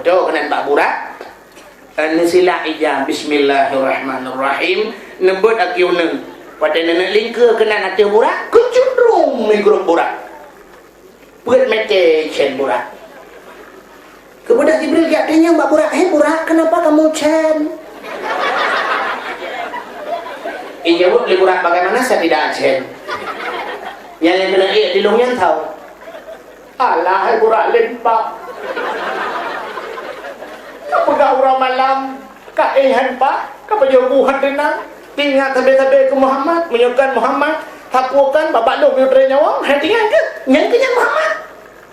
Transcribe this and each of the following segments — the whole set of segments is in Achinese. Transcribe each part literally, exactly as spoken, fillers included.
Cok keunan bak Burak. Neusilak ija, "Bismillahirrahmanirrahim." Neubeuet aki uneung. Watée neuneuk lingkeue keunan ateueh Burak, keucundrung migrop Burak. Peuet mete cen Burak. Keumudian Jibril geutanyong bak Burak, "Hei Burak, kenapa kamu cen?" Ijaweueb lé Burak, "Bagaimana saya tidak cen? Nyang lôn keuneuk ék di lôn nyan tau." "Alah, hai Burak lén, Pak. Ka peugah uroe malam, ka éh han, Pak, ka pajoh bu han teunang. Ingat sabe-sabe keu Muhammad, meunyoe kon Muhammad, sapeue kon babah lôn meunyoe treb nyawöng, hai tingan keuh, nyan keuh nyan Muhammad.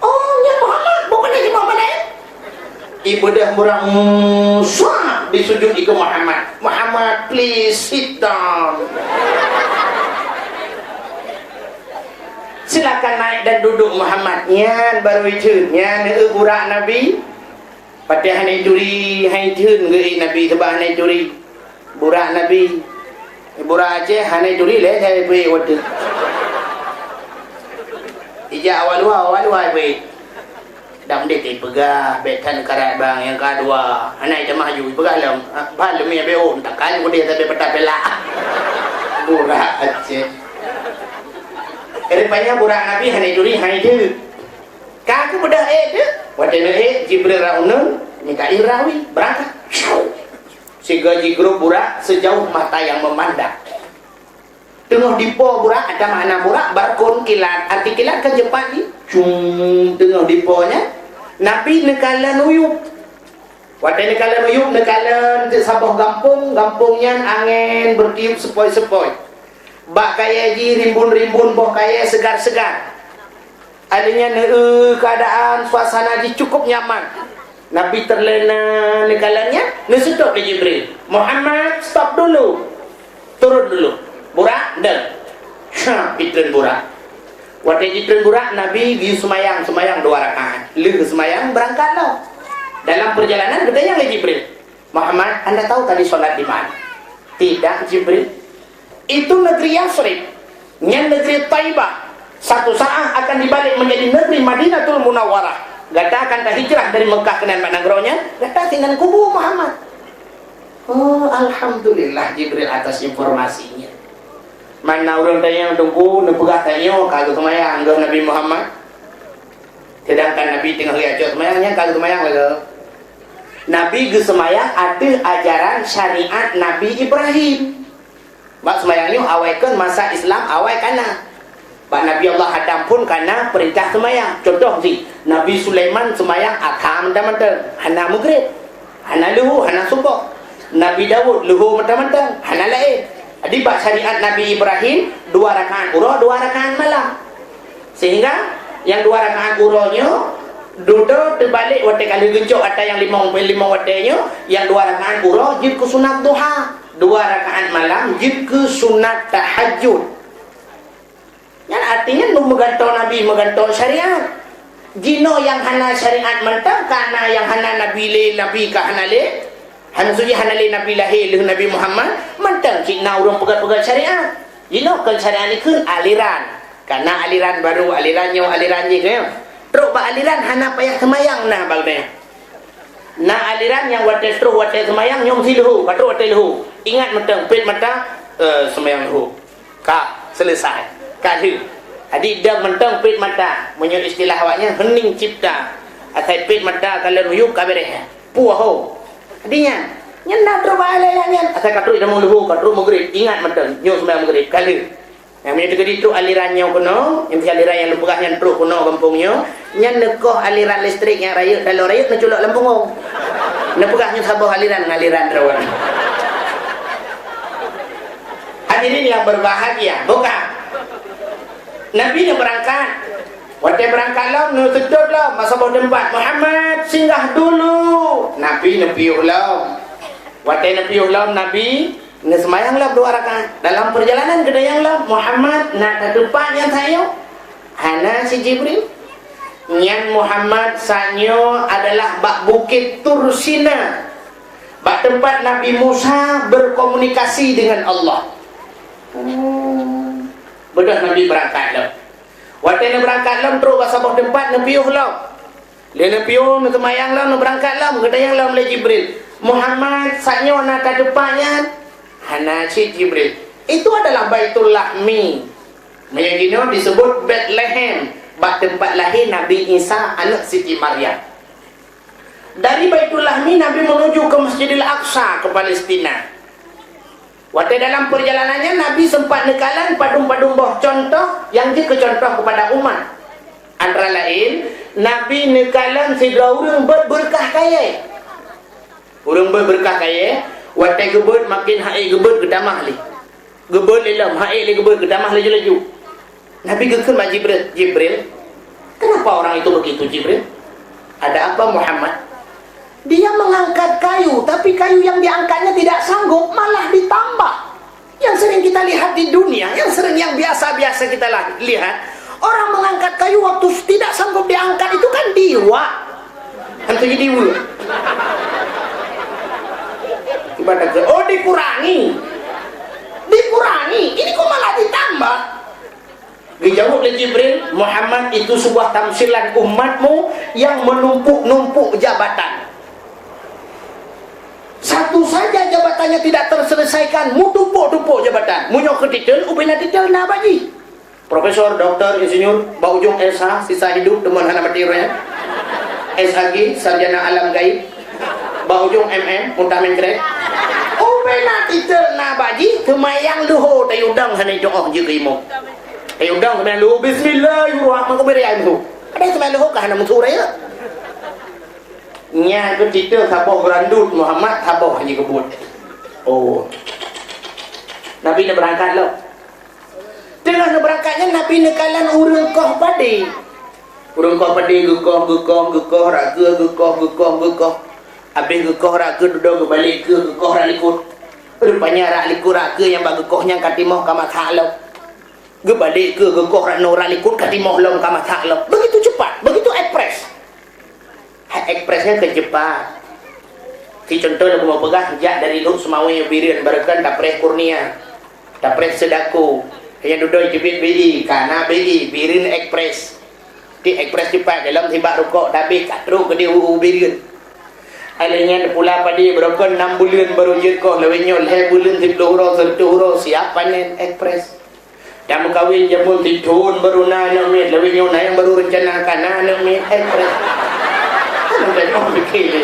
Oh, nyan Muhammad, bukan lagi Muhammad laén." Ibeudôh Burak, mm, swab disujud ikeue Muhammad. "Muhammad, please sit down." "Silakan naik dan duduk, Muhammad." Nyan barô ijeuet, nyan, "Eu, Burak Nabi." Patéh hana turi, hai theun geuék Nabi, sabab hana turi. Burak Nabi. Burak Aceh hana turi lé, hai peuék watèe. Ijak awak luwa, awak luwa peuék. Dak meudeungo peugah, bèk that karat bang, nyang ka dua. Hana itamah aju, peugah lom. Bah lom ya bèk, oh, takkan udeh tapi patah pelak. Burak Aceh. Rupanya Burak Nabi hana turi, hai theun. Ka keuh beudôh ék teuh, watèe neuék Jibril rot uneun, Mikail rot wie, beurangkat. Sigoe jigrob Burak sejauh mata yang memandang. Teungoh dipo Burak, ada makna Burak, barkon kilat. Arti kilat kan cepat ni. Cung, teungoh dipo nyan, Nabi neukalon uyueb. Watèe neukalon uyueb, neukalon teuk saboh gampông, gampông nyan angén beutiup seupôi-seupôi. Bak kayèe jih rimbun-rimbun boh kayèe seugar-seugar. Akhirnya, eu, keadaan suasana jih cukup nyaman. Nabi terlena neukalon nyan, neuseutôt lé Jibril. "Muhammad, stop dulu. Turun dulu. Burak, deuh." Syah, pitreun Burak. Watèe jitreun Burak, Nabi geuyue seumayang, seumayang dua rakaat. Lheueh seumayang, beurangkat lom. Dalam perjalanan, geutanyong lé Jibril, "Muhammad, Anda tahu tadi sholat di mana?" "Tidak, Jibril." "Itu negeri Yasrib. Nyan negeri Taibah. Satu saat akan dibalik menjadi negeri Madinatul Munawwarah. Gata akan tahijrah dari Mekah keunan bak nanggroe nyan, gata sinan kubu Muhammad." Oh, alhamdulillah Jibril atas informasinya. Mana ureueng tanyong teungku, neupeugah tanyoe ka geuseumayang goh Nabi Muhammad. Sedangkan Nabi teungoh geuyacok seumayang, nyan ka geuseumayang lagèe. Nabi geuseumayang ateueh ajaran syariat Nabi Ibrahim. Bak seumayang nyoe awai kon masa Islam awai kana. Bak Nabi Allah Adam phon kana peurintah seumayang. Contoh jih, Nabi Sulaiman seumayang adha mantong-mantong, hana meugreb, hana leuhô, hana suboh. Nabi Daud leuhô mantong-mantong, hana laén. Jadi bak syariat Nabi Ibrahim, dua rakaat uroe, dua rakaat malam. Sehingga nyang dua rakaat uroe nyoe dudoe teubalek watèe ka lheueh geucok atra nyang limong, limong watèe nyoe, nyang dua rakaat uroe jeuet keu sunat duha, dua rakaat malam jeuet keu sunat tahajud. Nyan artinya nu meugantoe Nabi, meugantoe syariat. Jinoe nyang hana syariat mantong, kana nyang hana Nabi lé, Nabi ka hana lé. Hana suji hana lé Nabi lahé lheueh Nabi Muhammad, mantong cit na ureueng peugah-peugah syariat. Jinoe kon syariat ikheun aliran. Kana aliran baru, aliran nyoe, aliran jih, kan? Trok bak aliran hana payah seumayang na bak geutanyoe. Na aliran nyang watèe troh watèe seumayang nyoe meusti leuhô, ka troh watèe leuhô. Ingat mantong, pet mata, eh, seumayang leuhô. Ka, selesai. Ka lheueh. Jadi, dong mantong pet mata. Meunyoe istilah awaknyan, hening cipta. Asai pet mata kalon uyueb ka beureh. Puih ho. Jadi nyan, nyan na trok bak aliran nyan. Asai ka trok tamong leuhô, ka trok meugreb. Ingat mantong, nyoe seumayang meugreb. Ka lheueh. Nyang meunyoe teukeudi trok aliran nyoe keunoe, nyang aliran nyang lôn peugah nyan trok keunoe gampông nyoe, nyan neukoh aliran listrik nyang rayeuk, taloe rayeuk neuculok lam punggong. Neupeugah nyoe saboh aliran ngon aliran droe. Hadirin yang berbahagia, buka. Nabi neubeurangkat. Watèe beurangkat lom, neuseutôt lom, masa boh teumpat, "Muhammad, singgah dulu." Nabi neupiôh lom. Watèe neupiôh lom, Nabi neuseumayang lom dua rakaat. Dalam perjalanan geutanyong lom, "Muhammad, na ka teumpat nyang sayoe?" "Hana," si Jibril. "Nyan Muhammad, saat nyoe adalah bak Bukét Tur Sina, bak teumpat Nabi Musa berkomunikasi dengan Allah." Oh. Beudôh Nabi beurangkat lom. Watèe neubeurangkat lom, trok bak saboh teumpat neupiôh lom. Lé neupiôh, neuseumayang lom, neubeurangkat lom, geutanyong lom lé Jibril, "Muhammad, saat nyoe na ka teumpat nyan?" "Hana cit, Jibril. Itu adalah Baitul Lahmi." Meunyoe jinoe disebut Betlehem, bak teumpat lahé Nabi Isa, aneuk Siti Maryam. Dari Baitul Lahmi, Nabi menuju ke Masjidil Aqsa, ke Palestina. Watée dalam perjalanan nyan, Nabi sempat neukalon padum-padum boh contoh nyang jeuet keu contoh kepada umat. Antara lain, Nabi neukalon sidroe ureuëng beuet beureukat kayée. Ureuëng beuet beureukat kayée, watée geubeuet, makin hai geubeuet geutamah lé. Geubeuet lé lom, hai lé geubeuet geutamah laju-laju. Nabi geukheun bak Jibril, "Jibril, kenapa orang itu begitu, Jibril?" "Ada apa, Muhammad?" "Dia mengangkat kayu, tapi kayu yang diangkatnya tidak sanggup, malah ditambah." Yang sering kita lihat di dunia, yang sering, yang biasa-biasa kita lah-, lihat, orang mengangkat kayu waktu tidak sanggup diangkat itu kan diwa. Hantu jadi dua. Ibarat kata, "Oh, dikurangi. Dikurangi. Ini kok malah ditambah?" Geujaweueb lé Jibril, "Muhammad, itu sebuah tamsilan umatmu yang menumpuk-numpuk jabatan. Satu saja jabatannya tidak terselesaikan, meutumpuk-tumpuk jabatan. Meunyoe keu titel, ubena titel na bak jih. Profesor, doktor, insinyur, bak ujong S H, sisa hidup, teuma hana mati roh nyan. S H G, sarjana alam gaib. Bak ujong M M, muntah mengkrek. Ubena titel na bak jih, teuma nyang leuho tayue dong hana jitu'oh jeuet keu imum." Eh, udang sampai lu, "Bismillahirrahmanirrahim." Ada sampai lu ka hana meusu raya. Nya keu titel saboh geurandut Muhammad, saboh hana geubeuet. Oh. Nabi neubeurangkat lom. Teungoh neubeurangkat nyan, Nabi neukalon ureuëng koh padé. Ureuëng koh padé geukoh, geukoh, geukoh, rakeue geukoh, geukoh, geukoh. Habéh geukoh rakeue, dudoe geubalek keue geukoh rak likot. Rupanya rak likot rakeue nyang bak geukoh nyan ka timoh ka masak lom. Geubalek keue geukoh rak noe rak likot ka timoh lom ka masak lom. Begitu cepat, begitu ekspres. Hai ekspres nyan keu cepat. Si contoh lôn peugah, jak dari Lhokseumawe Bireuen, barokon tapreh Kurnia, tapreh Seudako. Nyang dudoe teubiet B I, ka na B I, Bireuen Ekspres. Di Ekspres cepat, dalam sibak rukok, tabeh ka trok keudeh u Bireuen. Ai lheueh nyan pula padé, barokon nam buleuen baru jeuet koh, lawét nyoe lhée buleuen, siplôh uroe, seureutôh uroe siap panen, Ekspres. Dan meukawen jameun sithon baru na aneuk miet, lawét nyoe na nyang baru reuncana ka na aneuk miet, Ekspres. Kan udah nyoe pikir ni.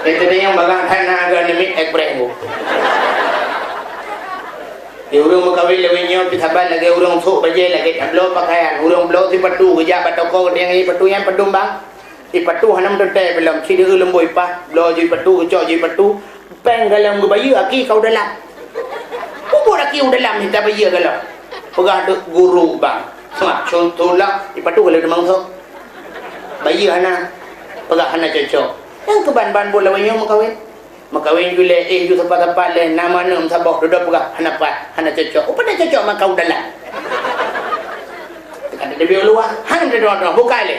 Kata dia nyang barang that na aneuk miet, Ekspres bu. Di ureuëng meukawen lawét nyoe pih saban lagée ureuëng sôk bajée lagée tabloe pakaian, ureuëng bloe sipatu geujak bak toko, geudeungoe patu nyan padum bang. Ipatu hana meuteuntée bilom, sideueu leumboi pah, bloe jih patu, geucok jih patu, péng galom geubayeue aki ka u dalam. Peubuet aki u dalam mita bayeue galom. Peugah deuek guru bang. Seumah, contoh lah, ipatu galom deungon soe. Bayeue hana, peugah hana cocok. Nyang keuban ban buet lawét nyoe meukawen. Meukawen ju lé, éh ju sapat-sapat lé, na meuaneuk meusaboh, dudoe peugah, hana pat, hana cocok. Upata cocok maka u dalam. Teuka teubiet u luwa, hana teudoh-doh, bukai lé.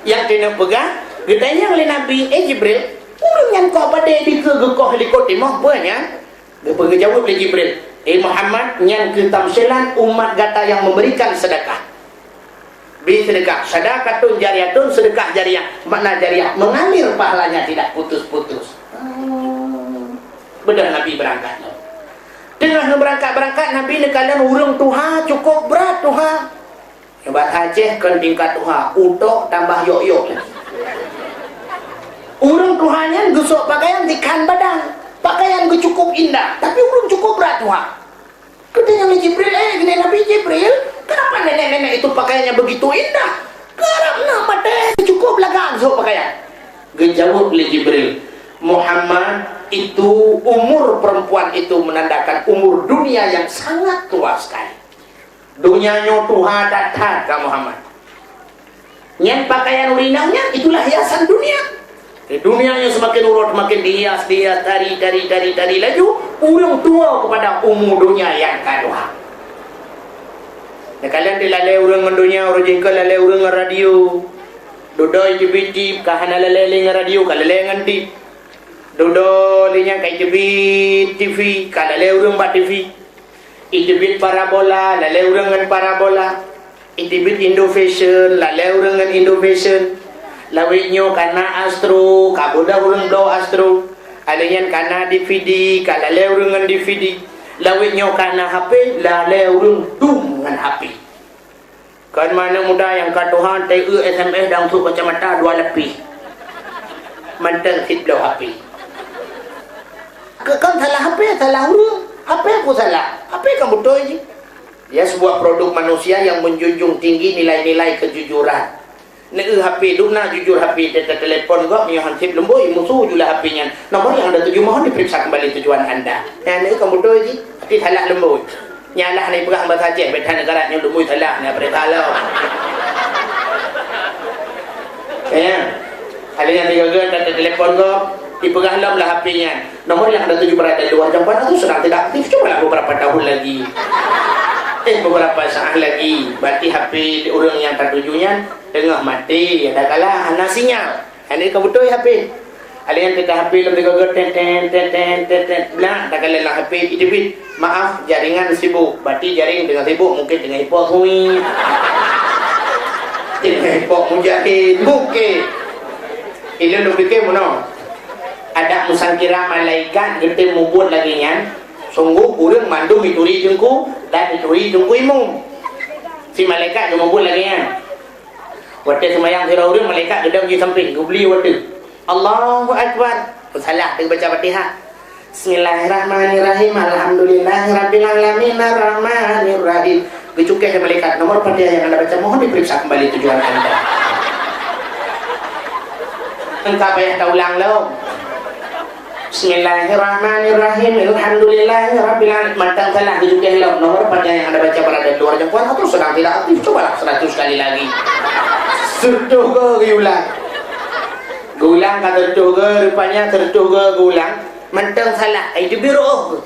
Nyang keuneuk peugah, geutanyong lé Nabi, "Eh Jibril, ureuëng nyan koh padé dikeue geukoh likot timoh, peue nyan?" Geupeu geujaweueb lé Jibril, "Eh Muhammad, nyan keuh tamsilan umat gata yang memberikan sedekah." Bi sedekah, sadaqatun jariyatun, sedekah jariah. Makna jariah, mengalir pahalanya tidak putus-putus. Beudôh Nabi beurangkat nyoe. Teungoh neubeurangkat-beurangkat, Nabi neukalon ureuëng tuha cukôp brat tuha. Bahasa Aceh kon tingkat tuha, utok tambah yok-yok. Ureuëng tuha nyan geusok pakaian dikhan badan. Pakaian geucukôp indah, tapi ureuëng cukôp brat tuha. Geutanyong lé Jibril, "Eh, geunai Nabi Jibril, kenapa nenek-nenek itu pakaiannya begitu indah? Karab na maté, cukup lagak geusok pakaian." Geujaweueb lé Jibril, "Muhammad, itu umur perempuan itu menandakan umur dunia yang sangat tua sekali." Donya nyoe tuha that-that ka Muhammad. Nyan pakaian ureuëng inong nyan, itulah hiasan dunia. Di dunia nyoe semakin uroe, semakin dihias, dihias, tari, tari, tari, tari laju, ureuëng tuwoe keupada umu donya nyang ka tuha. Neukalon teulalé ureuëng ngon donya, uroe jih ka lalé ureuëng ngon radio. Dudoe teubiet tip, ka hana lalé lé ngon radio, ka lalé ngon tip. Dudoe lé nyan ka teubiet T V, ka lalé ureuëng bak T V. Iteubiet parabola, lalé ureuëng ngon parabola. Teubiet Indo Fashion, lalée ureuëng ngon Indo Fashion. Lawét nyoe ka na Astro, ka beudôh ureuëng bloe Astro. Alèh nyan ka na D V D, ka lalée ureuëng ngon D V D. Lawét nyoe ka na H P, lalée ureuëng dum ngon H P. Kon aneuk muda nyang ka tuha, teu S M S dan sôk kacamata dua lapis. Mantong cit bloe H P. Kon salah H P, salah ureuëng. H P peue salah? H P kan beutôi jih. Ya, sebuah produk manusia yang menjunjung tinggi nilai-nilai kejujuran. Neu H P dum na jujur H P, teutelepon gob, meunyoe han sép leumbôi, musu ju lah H P nyan. Nomor yang Anda tuju mohon diperiksa kembali tujuan Anda. Nyan neu kan beutôi jih, tapi salah leumbôi. Nyan lah na ipeugah basa Aceh, beda negara nyoe leumbôi salah, nyan peurintah lom. Ya. Alèh nyan tiga gen dan telepon gob, ipeugah lom lah H P nyan. Nomor yang Anda tuju berada di luar jangkauan atau sedang tidak aktif, cobalah beberapa tahun lagi. Eh, beberapa saat lagi. Berarti H P ureuëng nyang tatuju nyan teungoh maté, adakala hana sinyal. Hana ka beutôi H P. Alèh nyan teuka H P lom tiga gen, ten, ten, ten, ten, ten, ten. Blah, adakala lam H P iteubiet. Maaf, jaringan sibuk. Berarti jaring teungoh sibuk, mungkin teungoh ipok hui. Teungoh ipok mujahid, mungkin. Ilôn lôn pike meunoe. Adak meusangkira malaikat geutem mubuet lagèe nyan, sungguh ureuëng mandum ituri teungku dan ituri teungku imum. Si malaikat geumubuet lagèe nyan. Watèe seumayang sidroe ureuëng, malaikat geudong di sampéng, geubli watèe. Allahu Akbar. Salah teubaca Fatihah. Bismillahirrahmanirrahim. Alhamdulillahirabbil alamin, arrahmanirrahim. Geucukeh lé malaikat, "Nomor Fatihah yang Anda baca mohon diperiksa kembali tujuan Anda." Engka payah taulang lom. Bismillahirrahmanirrahim. Alhamdulillahirabbil alamin. Mantong salah geucukeh lom. "Nomor Fatihah yang Anda baca berada di luar jangkauan atau sedang tidak aktif. Cobalah seratus kali lagi." Seureutôh goe geuulang. Geuulang ka seureutôh goe, rupanya seureutôh goe geuulang. Mantong salah, ai teubiet rôh.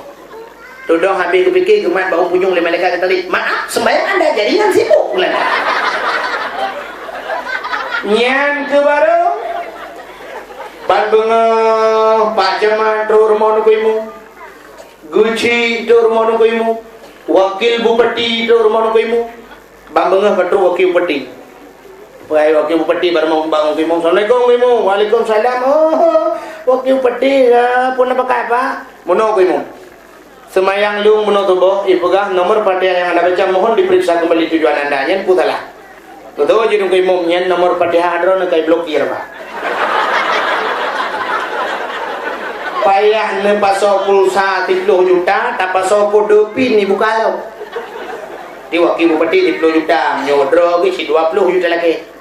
Tudong habéh geupike, geumat bak u punyueng lé malaikat geutari, "Maaf, sembahyang anda jaringan sibuk," geulantak. Nyan keuh barô ban beungoh Pak Camat trok rumoh Teungku Imum, geuchik trok rumoh Teungku Imum, wakil bupati trok rumoh Teungku Imum. Ban beungoh ka trok wakil bupati. Peuhai wakil bupati, barô bangun Teungku Imum, "Assalamualaikum, Teungku Imum." "Waalaikumsalam." "Oh, wakil bupati, ya, peue na pakai, Pak?" "Meunoe, Teungku Imum. Seumayang lôn meunoe suboh, ipeugah nomor Fatihah nyang anda baca mohon diperiksa kembali tujuan anda. Nyan peue salah?" Beutôi jih Teungku Imum, nyan nomor Fatihah droeneuh ka iblokir, Pak. Payah neupasoe pulsa siploh juta, tapasoe kode pin ibuka lom. Di wakil bupati siploh juta, meunyoe droe geuh cit dua ploh juta lagèe.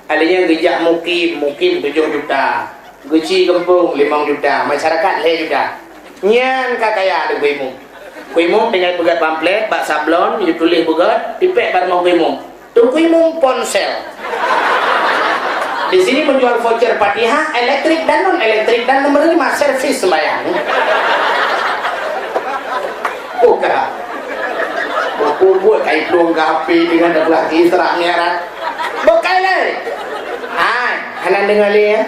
Alèh nyan geujak mukim, mukim tujoh juta. Geuchik gampông limong juta, masyarakat lhèe juta. Nyan ka kaya Teungku Imum. Teungku Imum tinggai peugèt pamflet, bak sablon, jituléh peugèt, tipèk bak rumoh Teungku Imum. Teungku Imum ponsel. Di sini menjual voucher Fatihah, elektrik dan non elektrik, dan menerima servis sembahyang. Buka. Buat-buat kai plueng ka H P dengan dah belah Isra Mi'raj. Bukai lé. Hai, hana deungoe lé, ya.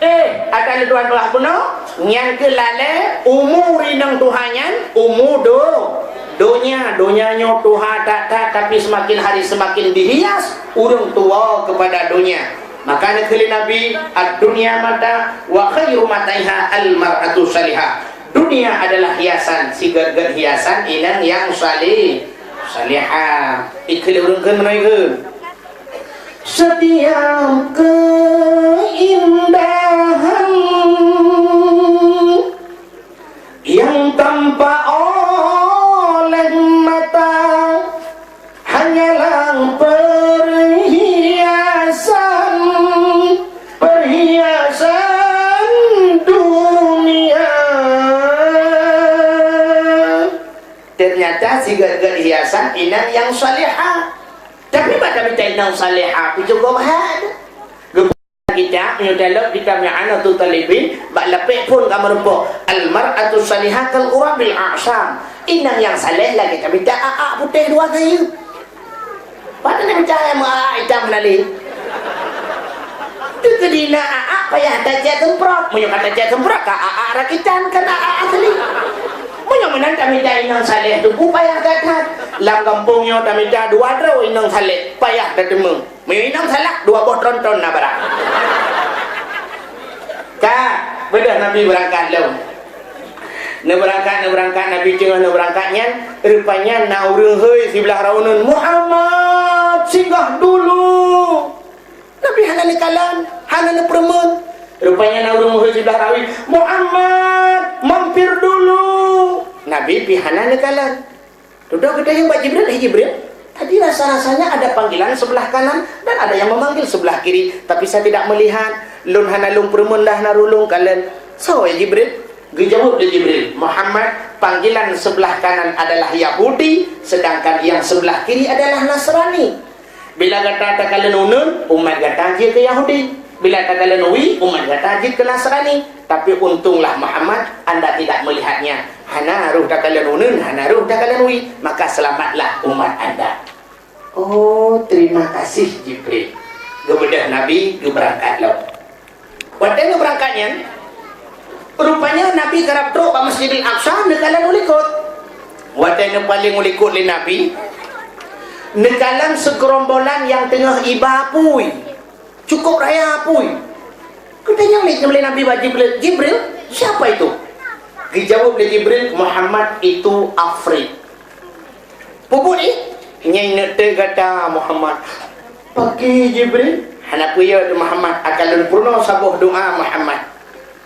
Eh, ata lé tuan beulah bunoe, nyan keuh lalé umu rinong tuha nyan, umu do-, donya. Donya nyoe tuha that-that, tapi semakin hari semakin dihias ureuëng tuwoe keupada donya. Maka neukheun lé Nabi, "Ad-dunya mata wa khairu mataiha al-mar'atu salihah." Dunia adalah hiasan, sigét-gét hiasan inong nyang salih-, salihah. Ikheun lé ureuëng kheun meunoe kheun. Setiap keindahan yang tampak oleh mata hanyalah perhiasan, perhiasan dunia. Ternyata sigét-gét hiasan inong nyang salihah. Tapi bak tamita inong salihah pih cukup that. Geupeugah kitab, meunyoe talop kitab I'anatut Thalibin, bak lapék phon ka meurumpok, "Al-mar'atu salihah kal ghurabil a'sam." Inong nyang saleh lagèe tamita a'ak putéh dua sayeup. Padahai tamita nyang meu'ak itam hana lé. Teukeudi na a'ak payah tacèt seumprot. Meunyoe ka tacèt seumprot, ka a'ak rakitan, ka na a'ak asli. Meunyoe meunan tamita inong saleh, Teungku, payah that-that. Lam gampông nyoe tamita dua droe inong saleh, payah tateumeung. Meunyoe inong salak, dua boh tronton na barang. Ka, beudôh Nabi beurangkat lom. Neubeurangkat, neubeurangkat, Nabi teungoh neubeurangkat nyan, rupanya na ureuëng hôi siblah droeneuh, "Muhammad, singgah dulu!" Nabi hana neukalon, hana neupeureumeun. Rupanya na ureuëng meuhôi siblah rawi, "Muhammad, mampir dulu!" Nabi pih hana neukalon. Dudoe geutanyong bak Jibril, "Hai Jibril, tadi rasa-rasanya ada panggilan sebelah kanan dan ada yang memanggil sebelah kiri, tapi saya tidak melihat. Lôn hana lôn peureumeun dah na ureuëng lôn kalon. Soe, ya Jibril?" Geujaweueb lé Jibril, "Muhammad, panggilan sebelah kanan adalah Yahudi, sedangkan yang sebelah kiri adalah Nasrani." Bila gata takalon uneun, umat gata jeuet keu Yahudi. Bila takalon wie, umat gata jeuet keu Nasrani. Tapi untunglah Muhammad, anda tidak melihatnya. Hana roh takalon uneun, hana roh takalon wie. Maka selamatlah umat anda. Oh, terima kasih Jibril. Geubeudôh Nabi geubeurangkat lom. Watée neubeurangkat nyan, rupanya Nabi karab trok bak Masjidil Aqsa neukalon u likot. Watée neupaleng u likot lé Nabi, neukalon sigeurombolan nyang teungoh iba apui. Cukup raya apui. Geutanyong lé, lé Nabi bak Jibril, "Jibril, siapa itu?" Geujaweueb lé Jibril, "Muhammad, itu Afrit." Peubuet jih, "Nyang neuteu gata Muhammad." "Pakri Jibril?" "Hana peue, ya Muhammad, akan lôn peurunoe saboh doa Muhammad."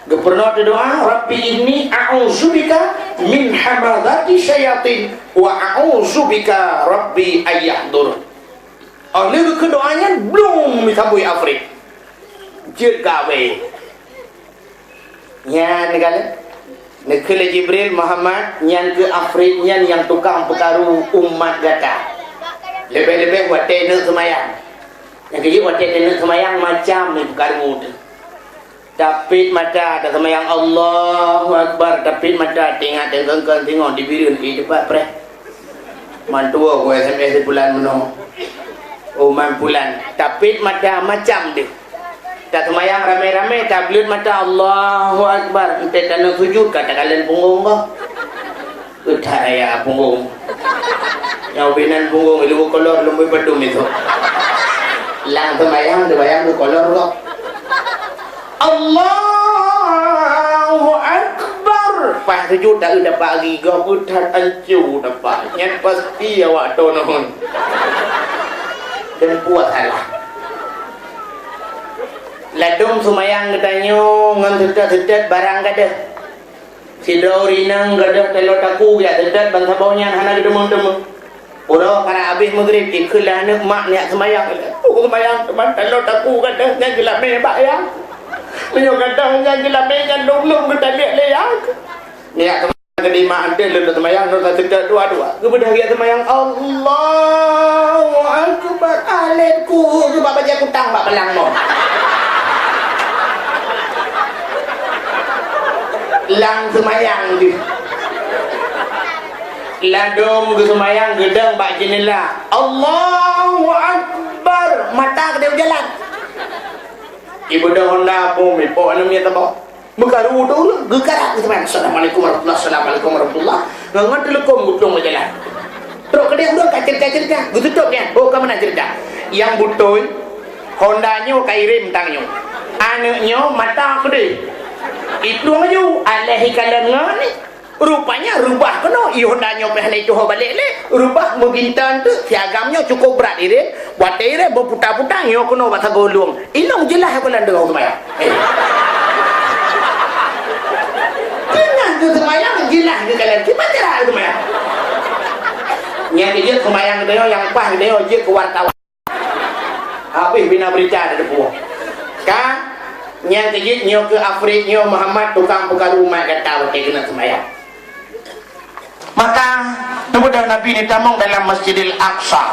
Geupeurunoe doa, "Rabbi inni a'udzubika min hamazati syayatin wa a'udzubika Rabbi ayyahdurun." Oh lheueh geukheun doa nyan, blum, mita bui Afrit. Jeuet gawée. Nyan kan, neukheun lé Jibril, "Muhammad, nyan keuh Afrit nyan nyang tukang peukaru umat gata. Leubeh-leubeh watée neuk seumayang." Nyang keujeuet watée neuk seumayang macam ni peukaru teuh. Tapit mata, taseumayang Allahu Akbar, tapit mata, tingat deungon-deungon singoh dibireuen di teumpat preh. Mantua ku S M S di bulan meunoe. Umat bulan, tapit mata macam deuh. Taseumayang ramé-ramé, tableuet mata, Allahu Akbar. Enteuk taneuk sujud, ka takalon punggong gob. Udah raya punggong. Nyang binan punggong, ilung kolor, leumbui padum itu. Lam seumayang, seumayang keu kolor gob. Allahu Akbar. Pas sujud, tak dapat lagi gob, udah hancur dapat. Nyan pasti awak tonohon. Dan puas salah. Ladom seumayang geutanyoe ngon seutôt-seutôt barang gadoh. Sidroe ureueng inong gadoh taloe taku jak seutôt ban saboh nyan hana geuteumeung-teumeung. Uroe karab habéh meugrib, ikheun lé aneuk mak neujak seumayang. Peue seumayang teuma taloe taku gadoh nyan geulamé bak ayah. Meunyoe gadoh nyan geulamé nyan lom-lom geutamiet lé ayah. Neujak Keudeh mak, "Até lôn seumayang, lôn ka seutôt dua-dua." Geubeudôh geujak seumayang, "Allahu Akbar." Alét ku, geuba bajée kutang bak balang mo. Lam seumayang jih. Ladom geuseumayang geudong bak jeunela. "Allahu Akbar." Mata keudeh u jalan. Ibeudôh honda pun, ipok aneuk miet tabok. Meukaru tu geukarab geuteumé, "Assalamualaikum warahmatullah, assalamualaikum warahmatullah." Ngon, ngon teuleukom geuplueng bak jalan. Trok keudeh ureueng ka ceurita-ceurita, geututup nyan. Oh, ka meunan ceurita. Nyang beutôi, honda nyoe ka irem tanyoe. Aneuk nyoe mata keudeh. Iplueng laju, aléh ikalon ngon ni. Rupanya reubah keunoe, i honda nyoe pih hana ituho balek lé. Reubah meugintan teuk, si agam nyoe cukup brat irem. Watée irem beuputa-puta, nyoe keunoe bak sagoe lueng. Inong jeulaih aku lam deungoe seumayang. Eh. Teungoh geuseumayang, jeulaih geukalon. Kiban cara seumayang. Nyang jeuet seumayang geutanyoe, nyang paih geutanyoe jeuet keu wartawan. Habéh bina beurita di depan. Ka, nyang keujeuet nyoe keuh Afrit nyoe Muhammad tukang peukaru umat gata watée keuneuk seumayang. Maka, neubeudôh Nabi neutamong dalam Masjidil Aqsa.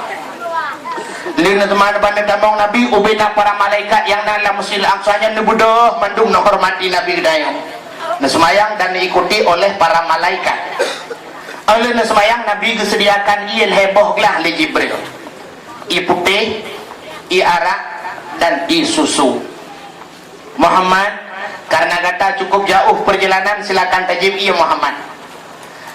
Lheueh neuteuma neuban neutamong Nabi, ubena para malaikat nyang na lam Masjidil Aqsa nyan neubeudôh mandum neuhormati Nabi geutanyoe. Neuseumayang dan neuikuti oleh para malaikat. Óh lheueh neuseumayang, Nabi geuseudiakan ié lhée boh glah lé Jibril. Ié putéh, ié arak, dan ié susu. Muhammad, karena gata cukup jauh perjalanan, silakan tajép ié Muhammad.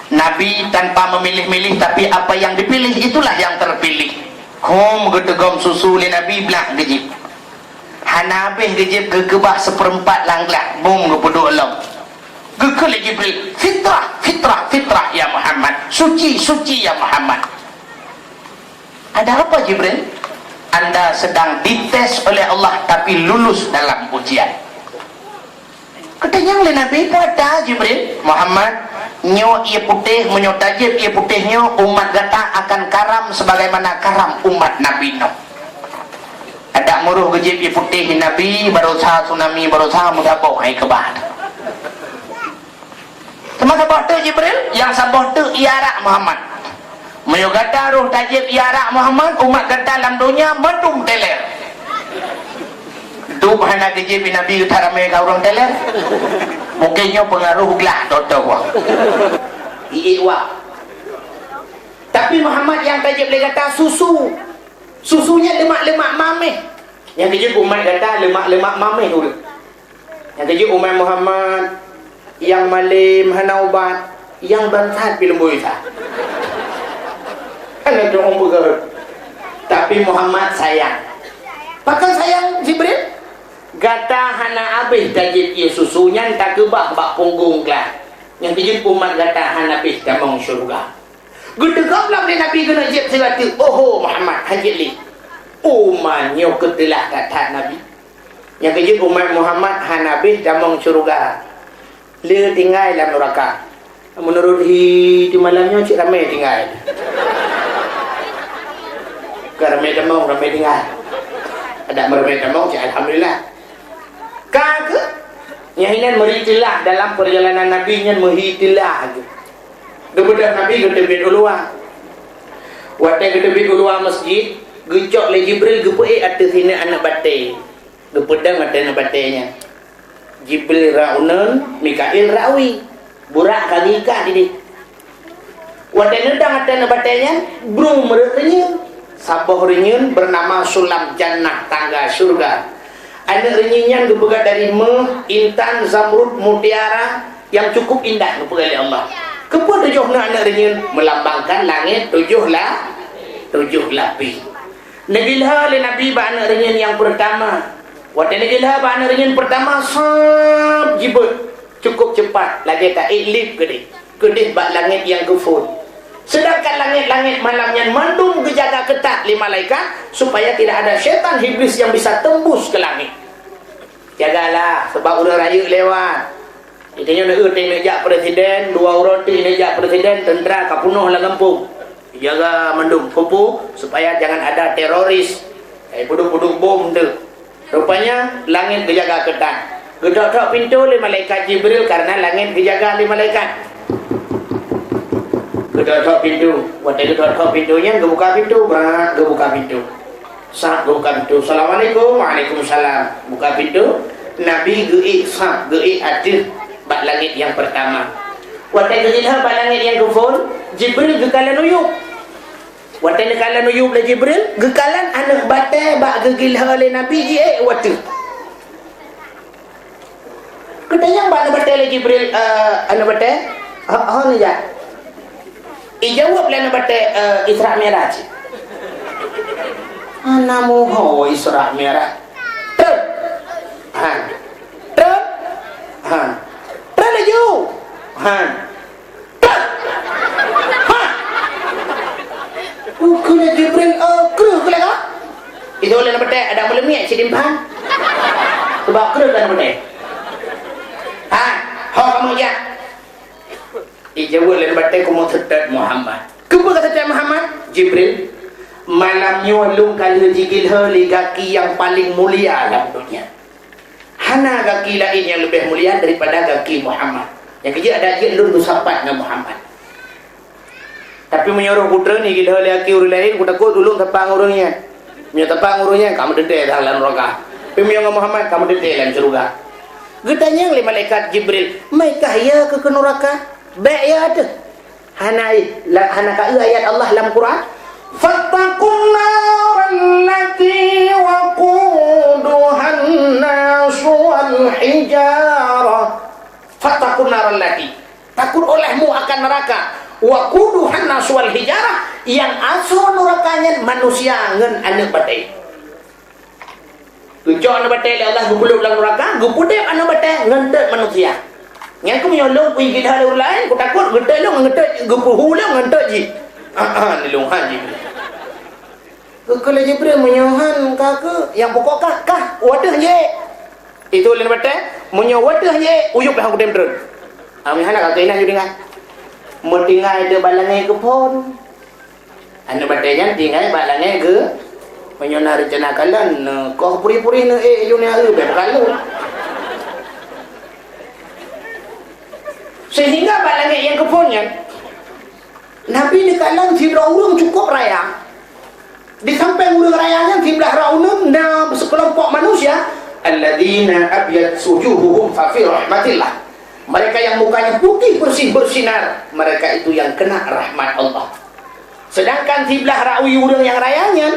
Nabi tanpa memilih-milih, tapi apa yang dipilih, itulah yang terpilih. Hom geuteugom susu lé Nabi, blah geujieb. Hana habéh geujieb, geukeubah seupeureuempat lam glah, bom geupeuduek lom. Geukheun lé Jibril, "Fitrah, fitrah, fitrah, ya Muhammad. Suci, suci, ya Muhammad." "Ada apa, Jibril?" "Anda sedang dites oleh Allah, tapi lulus dalam ujian." Geutanyong lé Nabi, "Peue ata, Jibril?" "Muhammad, nyoe ié putéh, meunyoe tajieb ié putéh nyoe, umat gata akan karam sebagaimana karam umat Nabi Nuh." Adak meuruh geujieb ié putéh Nabi, barosa tsunami, barosa meusaboh hai keubah. Teuma saboh teuk Jibril, nyang saboh teuk ié arak Muhammad. Meunyoe gata roh tajieb ié arak Muhammad, umat gata lam donya mandum teler. Dum hana geujieb Nabi, gata ramé ka ureuëng teler. Mungkin nyoe pengaruh glah toto. Ié wak. Tapi Muhammad nyang tajieb lé gata susu. Susu nyan lemak-lemak mameh. Nyang geujeuet umat gata lemak-lemak mameh ureuëng. Nyang geujeuet umat Muhammad nyang malem hana ubat, nyang bangsat pih leumboi sa. Hana dong peugah. Tapi Muhammad sayang. Pakon sayang Jibril? Gata hana habéh tajieb ié susu nyan takeubah bak punggong glah. Nyang geujeuet umat gata hana habéh tamong syeuruga. Geuteugam lom lé Nabi keuneuk jieb sigoe teuk, "Oho, Muhammad, hana jeuet lé." Umat nyoe keuteulah that-that Nabi. Nyang geujeuet umat Muhammad hana habéh tamong syeuruga. Le tinggai lam nuraka. Meunurot hi di malam nyoe cit ramé tinggai. Ka ramé tamong, ramé tinggai. Adak meuramé tamong cit alhamdulillah. Ka keuh, nyan hinan meuri teulah dalam peurjalanan Nabi nyan meuhi teulah keuh. Geubeudôh Nabi geuteubiet u luwa. Watée geuteubiet u luwa masjid, geucok lé Jibril geupeuék ateueh sineuk aneuëk batée. Geupeudong ateueh aneuëk batée nyan. Jibril rot uneun, Mikail rot wie. Burak ka geuikat idéh. Watée neudong ateueh aneuëk batée nyan, brung meureuek reunyeun. Saboh reunyeun beunama Sulam Jannah, tangga syeuruga. Aneuëk reunyeun nyan geupeugah dari méuh, intan, zamrud, mutiara nyang cukup indah geupeugah lé Allah. Keupeue tujoh neuh aneuëk reunyeun? Meulambangkan langét tujoh la-, tujoh lapéh. Neugeulhée lé Nabi bak aneuëk reunyeun nyang peurtama. Watée neugeulhée bak aneuëk reunyeun peurtama, sab jibeuet. Cukup cepat, lagée taék lieb keudeh, keudeh bak langét nyang geuphon. Seudangkan langét-langét malam nyan mandum geujaga keutat lé malaikat, supaya tidak ada syaitan iblis yang bisa tembus ke langit. Jagalah, sebab ureuëng rayeuk lewat. Di tanyoe neueu teuh neujak presiden, dua uroe teuh neujak presiden, tentera ka peunoh lam gampông. Jaga mandum, keupeue, supaya jangan ada teroris. Eh, puduk-puduk bom tu. Rupanya, langét geujaga keutat. Geutok-tok pintoe lé malaikat Jibril karena langét geujaga lé malaikat. Geutok-tok pintoe. Watée geutok-tok pintoe nyan geubuka pintoe, brat geubuka pintoe. Sab geubuka pintoe. "Assalamualaikum." "Waalaikumsalam." Buka pintoe. Nabi geuék sab, geuék ateueh bak langét nyang peurtama. Watée geuék bak langét nyang geuphon, Jibril geukalon u yueb. Watée neukalon u yueb lé Jibril, geukalon aneuëk batée bak geugeulhée lé Nabi jiék u ateueh. Geutanyong bak aneuëk batée lé Jibril, "Eh, aneuëk batée, ho, ho neujak?" Ijaweueb lé aneuëk batée, "Eh, Isra Mi'raj." "Hana muho Isra Mi'raj." "Treb." "Han." "Treb." "Han." "Treb laju." "Han." "Treb." "Ha!" Ukeue lé Jibril, "Eh, kreueh keuh lé ka?" Itu lé aneuëk batée, adak meuleumiek sidimpan. Sebab kreueh keuh aneuëk batée. "Ha, ho kamoe jak." Ijaweueb lé aneuëk batée, "Kamoe seutôt Muhammad." "Keupeue kaseutôt Muhammad?" "Jibril, malam nyoe lôn ka lheueh jigeulhée lé gaki nyang paleng mulia lam donya. Hana gaki laén nyang leubeh mulia daripada gaki Muhammad. Nyang keujeuet adak jeuet lôn meusapat ngon Muhammad." Tapi meunyoe roh putra ni geuhôi lé aki ureuëng laén, kutakot ulôn sapat ngon ureuëng nyan. Meunyoe sapat ngon ureuëng nyan, ka meuteuntée lam nuraka. Tapi meunyoe ngon Muhammad, ka meuteuntée lam syeuruga. Geutanyong lé malaikat Jibril, "Meuikah ya keu, keu nuraka?" "Bék ya teuh." Hana, la, hana ka eu ayat Allah lam Quran? "Fattaqun naral lati waquduhan nasu wal hijarah." Fattaqun naral lati. Takut olehmu akan neraka. Waquduhan nas wal hijarah, nyang asoe nuraka nyan manusia ngon aneuk batée. Geucok aneuk batée lé Allah, geupeuleueb lam nuraka, geupeudeb aneuk batée ngon teuet manusia. Nyan keuh meunyoe lôn kuigilah lé ureueng laén, kutakot geutot lôn ngon teuet, geupeuhu lôn ngon teuet jih. Ah, ah, ni lôn han jih. Geukheun lé Jibril, "Meunyoe han ka keuh, nyang pokok kah, kah, u ateueh jih." Itu lé batée, "Meunyoe u ateueh jih, u yup hana kutem treun." Ah, meunyoe hana ka keuh, inan ju tinggai. Meutinggai di bak langét geuphon. Aneuk batée nyan tinggai bak langét geu, meunyoe na reuncana kalon, neu koh purih-purih neu ék, ju neu eu, bék kalon. Sehingga bak langét nyang geuphon nyan, Nabi neukalon sidroe ureueng cukôp raya. Di sampéng ureueng raya nyan siblah rot uneuen na seukelompok manusia, "Alladzina abyaddat wujuhuhum fa fi rahmatillah." Mereka yang mukanya putih bersih bersinar, mereka itu yang kena rahmat Allah. Sedangkan siblah rot uneuen ureueng nyang raya nyan,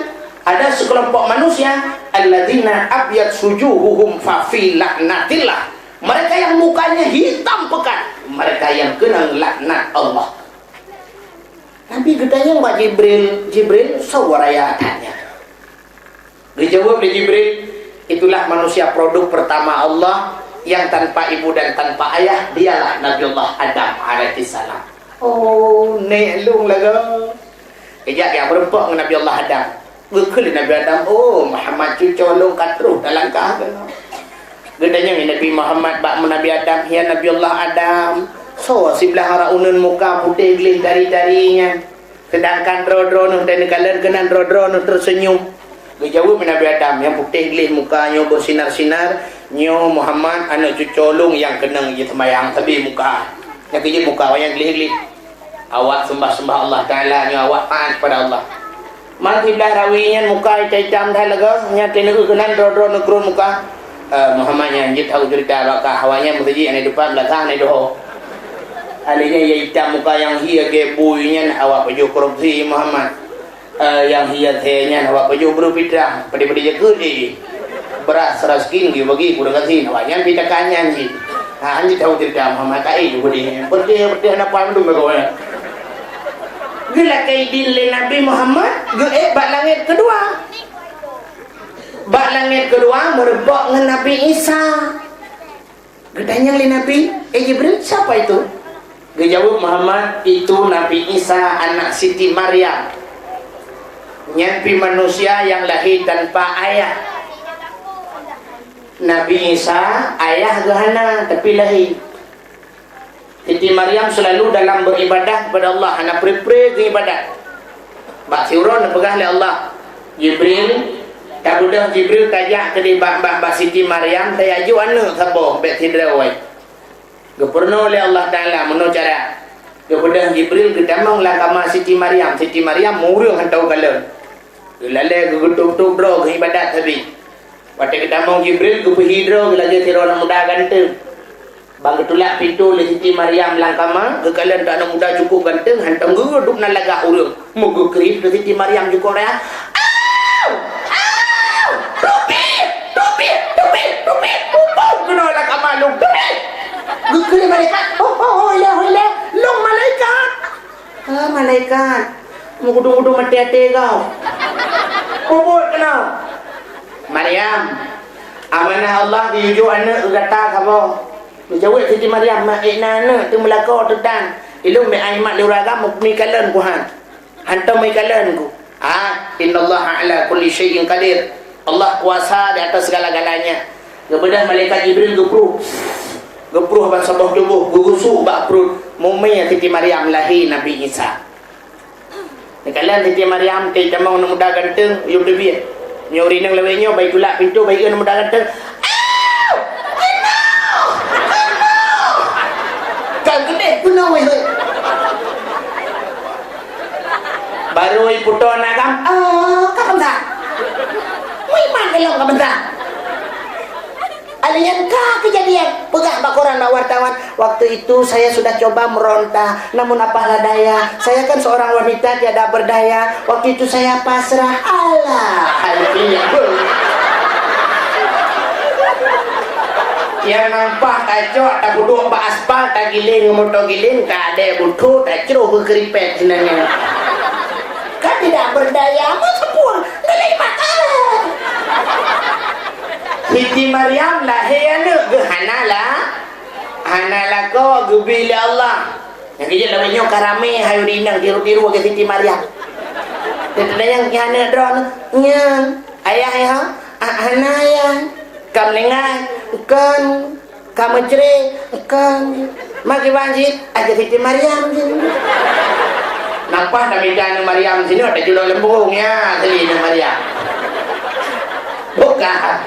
ada seukelompok manusia, "Alladzina abyaddat wujuhuhum fa fi laknatillah." Mereka yang mukanya hitam pekat, mereka yang kena laknat Allah. Nabi geutanyong bak Jibril, "Jibril, soe raya that nyan?" Geujaweueb lé Jibril, "Itulah manusia produk pertama Allah yang tanpa ibu dan tanpa ayah, dialah Nabiullah Adam alaihissalam." Oh, nèk lôn lagoe. Geujak jak meureumpok ngon Nabiullah Adam. Geukheun lé Nabi Adam, "Oh, Muhammad, cucoe lôn ka troh talangkah keunoe." Geutanyong lé Nabi Muhammad bak Nabi Adam, "Ya Nabiullah Adam, soe siblah rot uneuen muka putéh gleh dari-dari nyan? Sedangkan droe-droe neuh teuh neukalon keunan droe-droe neuh teuseunyum." Geujaweueb lé Nabi Adam, "Nyang putéh gleh muka nyoe beusinar-sinar, nyoe Muhammad, aneuk cucoe lôn nyang keunong jih seumayang sabe muka. Nyang keujeuet muka awaknyan gleh-gleh." Awak seumbah-seumbah Allah Taala, nyoe awak taat kepada Allah. Man siblah rot uneuen nyan muka itam-itam that lagoe, nyan teuh neueu keunan droe-droe neukrot muka. Eh, Muhammad nyan jeuet tahu cerita bak kah, awaknyan meuseujid hana dupat, beulasah hana duho. Alèh nyan nyang itam muka nyang hi lagèe bui nyan awak pajoh korupsi Muhammad. Eh, nyang hi asèe nyan awak pajoh breueh fitrah, padé-padé jakeuet jih. Beuras raskin geubagi ureueng gasien, awaknyan pih takan nyan jih. Ha, han jeuet tahu cerita Muhammad, ka ék ju beudeh. Beudeh, beudeh hana paham tu mereka. Geulakèe idin lé Nabi Muhammad, geuék bak langét keudua. Bak langét keudua meureumpok ngon Nabi Isa. Geutanyong lé Nabi, "Eh Jibril, siapa itu?" Geujaweueb Muhammad, "Itu Nabi Isa, anak Siti Maryam. Nyan pih manusia nyang lahé tanpa ayah." Nabi Isa, ayah geuh hana, tapi lahé. Siti Maryam selalu dalam beribadah kepada Allah, hana pre-pre geuibadat. Bak siuroe neupeugah lé Allah, "Jibril, tabeudôh Jibril tajak keudeh bak, bak, bak Siti Maryam, tajak jok aneuk saboh, bèk sidroe." Geupeurunoe lé Allah Taala meunoe cara. Geubeudôh Jibril geutamong lam kama Siti Maryam. Siti Maryam ureueng hantom kalon. Geulalè geugeutôp-tôp droe geuibadat sabe. Watèe geutamong Jibril geupeuhi droe geulagèe sidroe aneuk muda ganteng. Ban geutulak pintoe lé Siti Maryam lam kama, geukalon aneuk muda cukup ganteng, hantom geuduek nan lagak ureueng. Meugeukriet lé Siti Maryam jukong raya. "Au! Au! Tupih! Tupih! Tupih! Tupih!" Pupuk keunoe lam kama lôn. "Tupih!" Geukheun malaikat, "Oh, oh, oh, ilèe, oh, ilèe, lôn malaikat." "Ah, malaikat. Meugudong-gudong maté até kau." Pupuk keunoe. "Maryam, amanah Allah geuyue jok aneuk keu gata saboh." Geujaweueb Siti Maryam, "Ma, ék na aneuk teumeulakoe teutan. Ilôn meu'ah imat lé ureueng agam, meukalon kuhan." Hantom meukalon ku. Ah, innallaha ala kulli syai'in qadir. Allah kuasa di atas segala-galanya. Geubeudôh malaikat Jibril geupruh. Geupruh ban saboh tuboh, geugusuk bak pruet. Mumè Siti Maryam lahé Nabi Isa. Neukalon Siti Maryam, teuh tamong aneuk muda ganteng, yum teubiet. Nyoe ureueng inong lawét nyoe, ban itulak pintoe, ban ié aneuk muda ganteng. Au! Aduh! Aduh! Ka geudeh keunoe, weh, hei. Baru iputôh aneuk agam, "Ah, ka bangsa." Meuiman lom ka bangsa. Alèh nyan ka keujadian, peugah bak koran bak wartawan, "Waktu itu saya sudah coba meronta, namun apalah daya, saya kan seorang wanita tiada berdaya, waktu itu saya pasrah." Alah, hai piye. Nyang nampak tacok, tapeuduek bak aspal, tagiléng ngon moto giléng, ka adé butho, tacroh beukeuripet sinan nyan. Kan tidak berdaya, meuseupue, galai mata. Siti Maryam lahé aneuk geuh hana la-, hana lakoe, geubi lé Allah. Nyang keujeuet lawét nyoe ka ramé hai ureueng inong tiru-tiru lagèe Siti Maryam. Teuntèe nyang nyan aneuk droeneuh, nyan, ayah, ayah, ah, hana ayah. Ka meuninggai, kon. Ka meucre, kon. Makai banjir, aja Siti Maryam je. Napa na mita aneuk Maryam sinoe tajulok leumbong ya, asli aneuk Maryam. Bukan.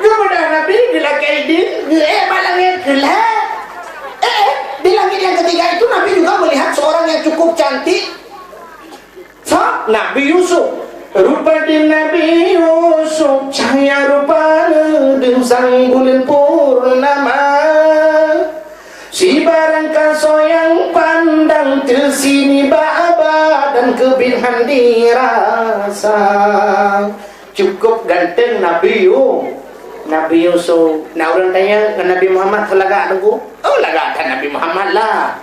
Kemudian Nabi geulakèe idin, geuék bak langèt keulhèe. Eh, eh, di langit yang ketiga itu Nabi juga melihat seorang yang cukup cantik. Sa Nabi Yusuf. Rupa di Nabi Yusuf, cahya rupa deuh sang buleuen purnama. Sibarang kasoe nyang pandang teusi nibak badan keubiet han dirasa. Cukup ganteng Nabi Yu-, Nabi Yusuf. Na ureueng tanya ngon Nabi Muhammad soe lagak teungku? Oh, lagak that Nabi Muhammad lah.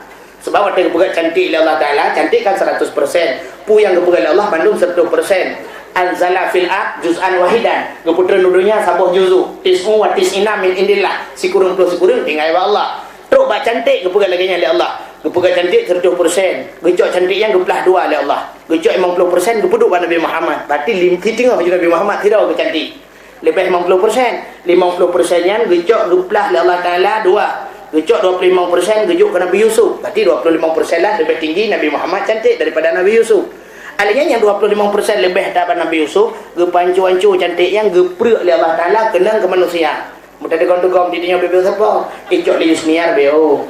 Sebab watèe geupeugah cantik lé Allah Taala, cantik kan seratus persen. Peue nyang geupeugah lé Allah bandum seratus persen. Anzala fil ard juz'an wahidan. Geupeutrön u dônya saboh juzu. Tis'u wa tis'ina min indillah. Sikureueng ploh sikureueng tinggai bak Allah. Trok bak cantik geupeugah lagèe nyan lé Allah. Geupeugah cantik seratus persen. Geucok cantik nyan geuplah dua lé Allah. Geucok limong ploh persen geupeuduek bak Nabi Muhammad. Berarti lim-, siteungoh ju Nabi Muhammad sidroe geucantik. Leubeh limong ploh persen. Limong ploh persen nyan geucok geuplah lé Allah Taala dua. Geucok dua ploh limong persen geujok keu Nabi Yusuf. Berarti dua ploh limong persen lah leubeh tinggi Nabi Muhammad cantik daripada Nabi Yusuf. Alèh nyan nyang dua ploh limong persen leubeh that bak Nabi Yusuf, geupanco-anco cantik nyan geuprek lé Allah Taala keunong keu manusia. Meuteugom-teugom di dunia bebo sapo? Icok lé Yusniar beo.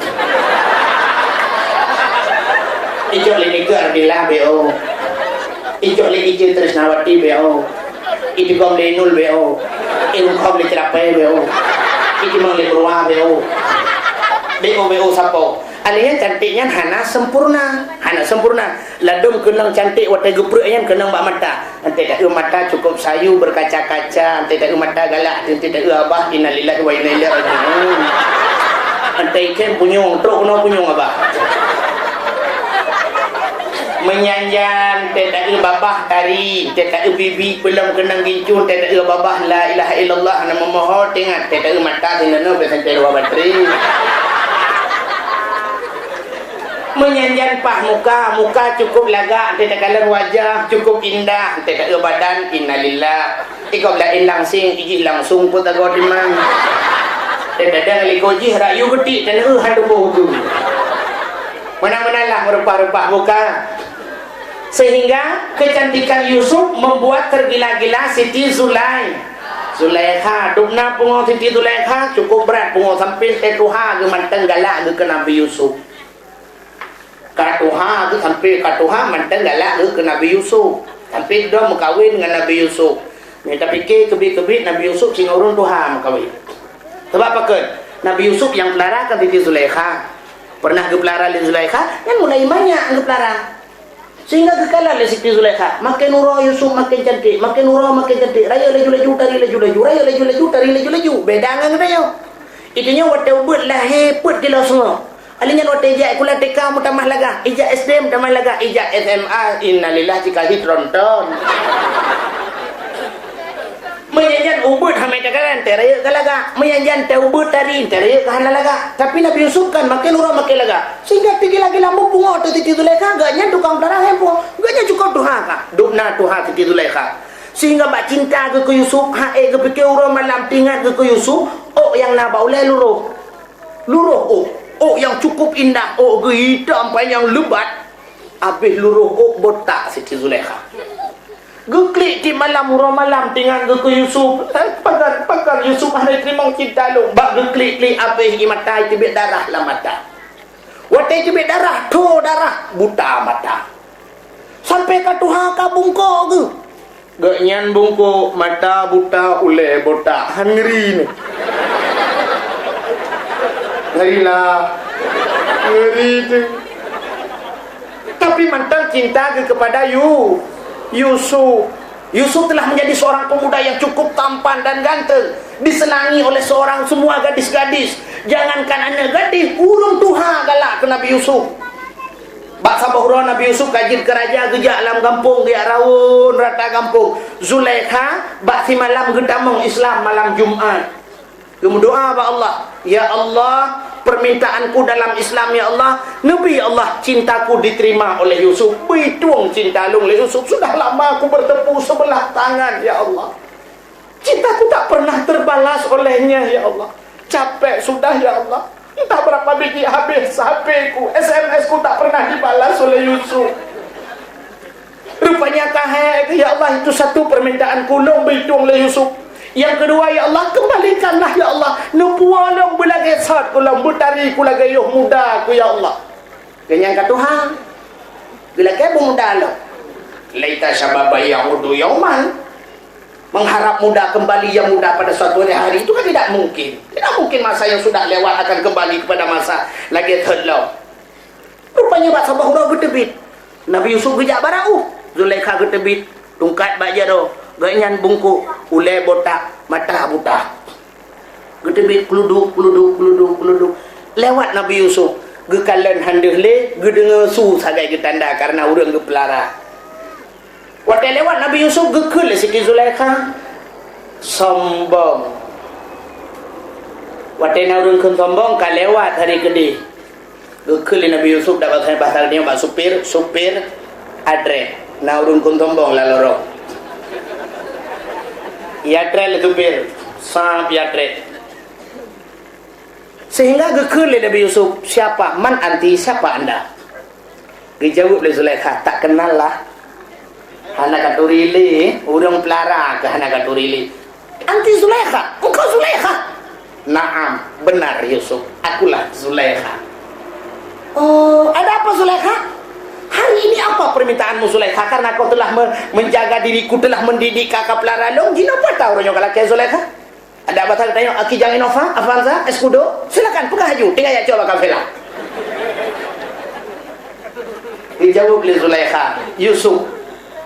Icok lé Nike Ardila beo. Icok lé Ici Trisnawati beo. Itigom lé Inul beo. Irungkom lé Cerapai beo. Itimang lé Murwa beo. Beo-beo sapo? Alèh nyan cantik nyan hana sempurna. Hana sempurna. Ladôm keunong cantik watèe geuprek nyan keunong bak mata. Anté taeu mata cukup sayu berkaca-kaca, anté taeu mata galak, anté taeu abah innalillahi wa inna ilaihi raji'un. Anté ikhém punyueng, trok keunoe punyueng abah. Meunyan jan, anté taeu babah tari, anté taeu bibi peulom keunong gincu, anté taeu babah la ilaha illallah na meumoho teuingat, anté taeu mata sinan nyoe bèk sampoe dua batri. Meunyan jan paih muka, muka cukup lagak, teuh takalon wajah cukup indah, teuh taeu badan, innalillah. Ikok laén langsing, ijih langsung pun tagoe timang. Teuh tadang likot jih rayu geutik, teuh han tuboh tu. Meunan-meunan lah meurupah-rupah muka. Sehingga kecantikan Yusuf membuat tergila-gila Siti Zulai-, Zulaikha. Dubna pungo Siti Zulaikha cukup brat pungo sampai teuh tuha geuh mantong galak geuh keu Nabi Yusuf. Ka tuha geuh sampai ka tuha mantong galak geuh keu Nabi Yusuf. Sampai dong meukawen ngon Nabi Yusuf. Meunyo tapike keubiet-keubiet Nabi Yusuf singoh ureueng tuha meukawen. Sabab pakon? Nabi Yusuf nyang peulara kan Siti Zulaikha. Pernah geupeulara lé Zulaikha, nyan mulai manyak geupeulara. Sehingga geukalon lé Siti Zulaikha, makin uroe Yusuf makin cantik, makin uroe makin cantik. Rayeuk laju-laju, tari laju-laju, rayeuk laju-laju, tari laju-laju. Beda ngon geutanyoe. Geutanyoe watèe ubeuet lahé peuet kilo sungoe. Alèh nyan watèe ijak sikula TK meutamah lagak, ijak SD meutamah lagak, ijak SMA, innalillah, cit ka hi tronton. Meunyan jan ubeuet hana takalon, teuh rayeuk ka lagak. Meunyan jan teuh ubeuet tari, teuh rayeuk ka hana lagak. Tapi Nabi Yusuf kan makin uroe makin lagak. Sehingga teugila-gila meupungo teuh Siti Zulaikha, geuh nyan tukang peulara handphone. Geuh nyan cukup tuha ka. Dubna tuha Siti Zulaikha. Sehingga bak cinta geuh keu Yusuf, han ék geupike uroe malam teuingat geuh keu Yusuf, ôk nyang na bak ulèe luroh. Luroh ôk. Ôk nyang cukup indah, ôk geuh itam panyang leubat. Abéh luroh ôk botak Siti Zulaikha. Geuklik tiep malam, uroe malam teuingat geuh keu Yusuf. Eh, pakon, pakon Yusuf hana teurimong cinta lôn. Bak geuklik-klik abéh ié mata, iteubiet darah lam mata. Watèe iteubiet darah, tho darah, buta mata. Sampai ka tuha ka bungkôk geuh. Geuh nyan bungkôk, mata buta, ulèe botak. Han ngeuri nyoe. Ngeuri lah. Ngeuri teuh. Tapi mantong cinta geuh keupada Yu-, Yusuf. Yusuf telah menjadi seorang pemuda yang cukup tampan dan ganteng, disenangi oleh seorang semua gadis-gadis. Jangankan aneuk gadis, ureuëng tuha galak keu Nabi Yusuf. Bak saboh uroe Nabi Yusuf ka jeuet keu raja, geujak lam gampông, geujak raun rata gampông. Zulaikha bak simalam geutamong Islam malam Jumat. Geumeudoa bak Allah, "Ya Allah, permintaanku dalam Islam, ya Allah, neubi, ya Allah, cintaku diterima oleh Yusuf. Beutôi cinta lôn lé Yusuf, sudah lama aku bertepuk sebelah tangan, ya Allah. Cintaku tak pernah terbalas olehnya, ya Allah. Capek sudah, ya Allah. Entah berapa biji habis H P-ku, S M S-ku tak pernah dibalas oleh Yusuf." Rupanya ka hai, "Ya Allah, itu satu permintaan ku, lôn beutôi lé Yusuf. Yang kedua, ya Allah, kembalikanlah, ya Allah, neupuwoe lôn beulagée sot ku lôn, beutari ku lagée yoh muda ku, ya Allah." Geunyang ka tuha, geulakée beuet muda lom. "Laita syababa ya'udu yauman." Mengharap muda kembali yang muda pada suatu hari itu kan tidak mungkin. Tidak mungkin masa yang sudah lewat akan kembali kepada masa lagée thot lom. Rupanya bak saboh uroe geuteubiet. Nabi Yusuf geujak bak raoh. Zulaikha geuteubiet, tungkat bak jaroe, gobnyan bungkôk, ulée botak, mata buta. Geuteubiet kuluduk, kuluduk, kuluduk, kuluduk. Lewat Nabi Yusuf, geukalon han deuh lé, geudeungoe su sagai geutanda karena ureuëng geupeulara. Watée lewat Nabi Yusuf geukheun lé Siti Zulaikha, "Sombong." Watée na ureuëng kheun sombong ka lewat hari keudeh. Geukheun lé Nabi Yusuf dak bahasa, bahasa nyoe bak supir, "Supir, atrét. Na ureuëng kheun sombong lam lorong." Iatrét lé supir, sab iatrét. Sehingga geukheun lé Nabi Yusuf, "Siapa? Man anti? Siapa anda?" Geujaweueb lé Zulaikha, "Tak kenal lah. Hana katuri lé, ureuëng peulara keuh hana katuri lé." "Anti Zulaikha? Engkau Zulaikha?" "Naam, benar Yusuf, akulah Zulaikha." "Oh, ada apa Zulaikha? Hari ini apa permintaanmu Zulaikha? Karena kau telah me-, menjaga diriku, telah mendidik kakak peulara lôn, jinoe pat uroe nyoe ka lakée Zulaikha?" Ada basa geutanyong, "Aki jang Innova, Avanza, Escudo? Silakan, peugah laju, tinggai jak cok bak kafe lah." Dijaweueb lé Zulaikha, "Yusuf,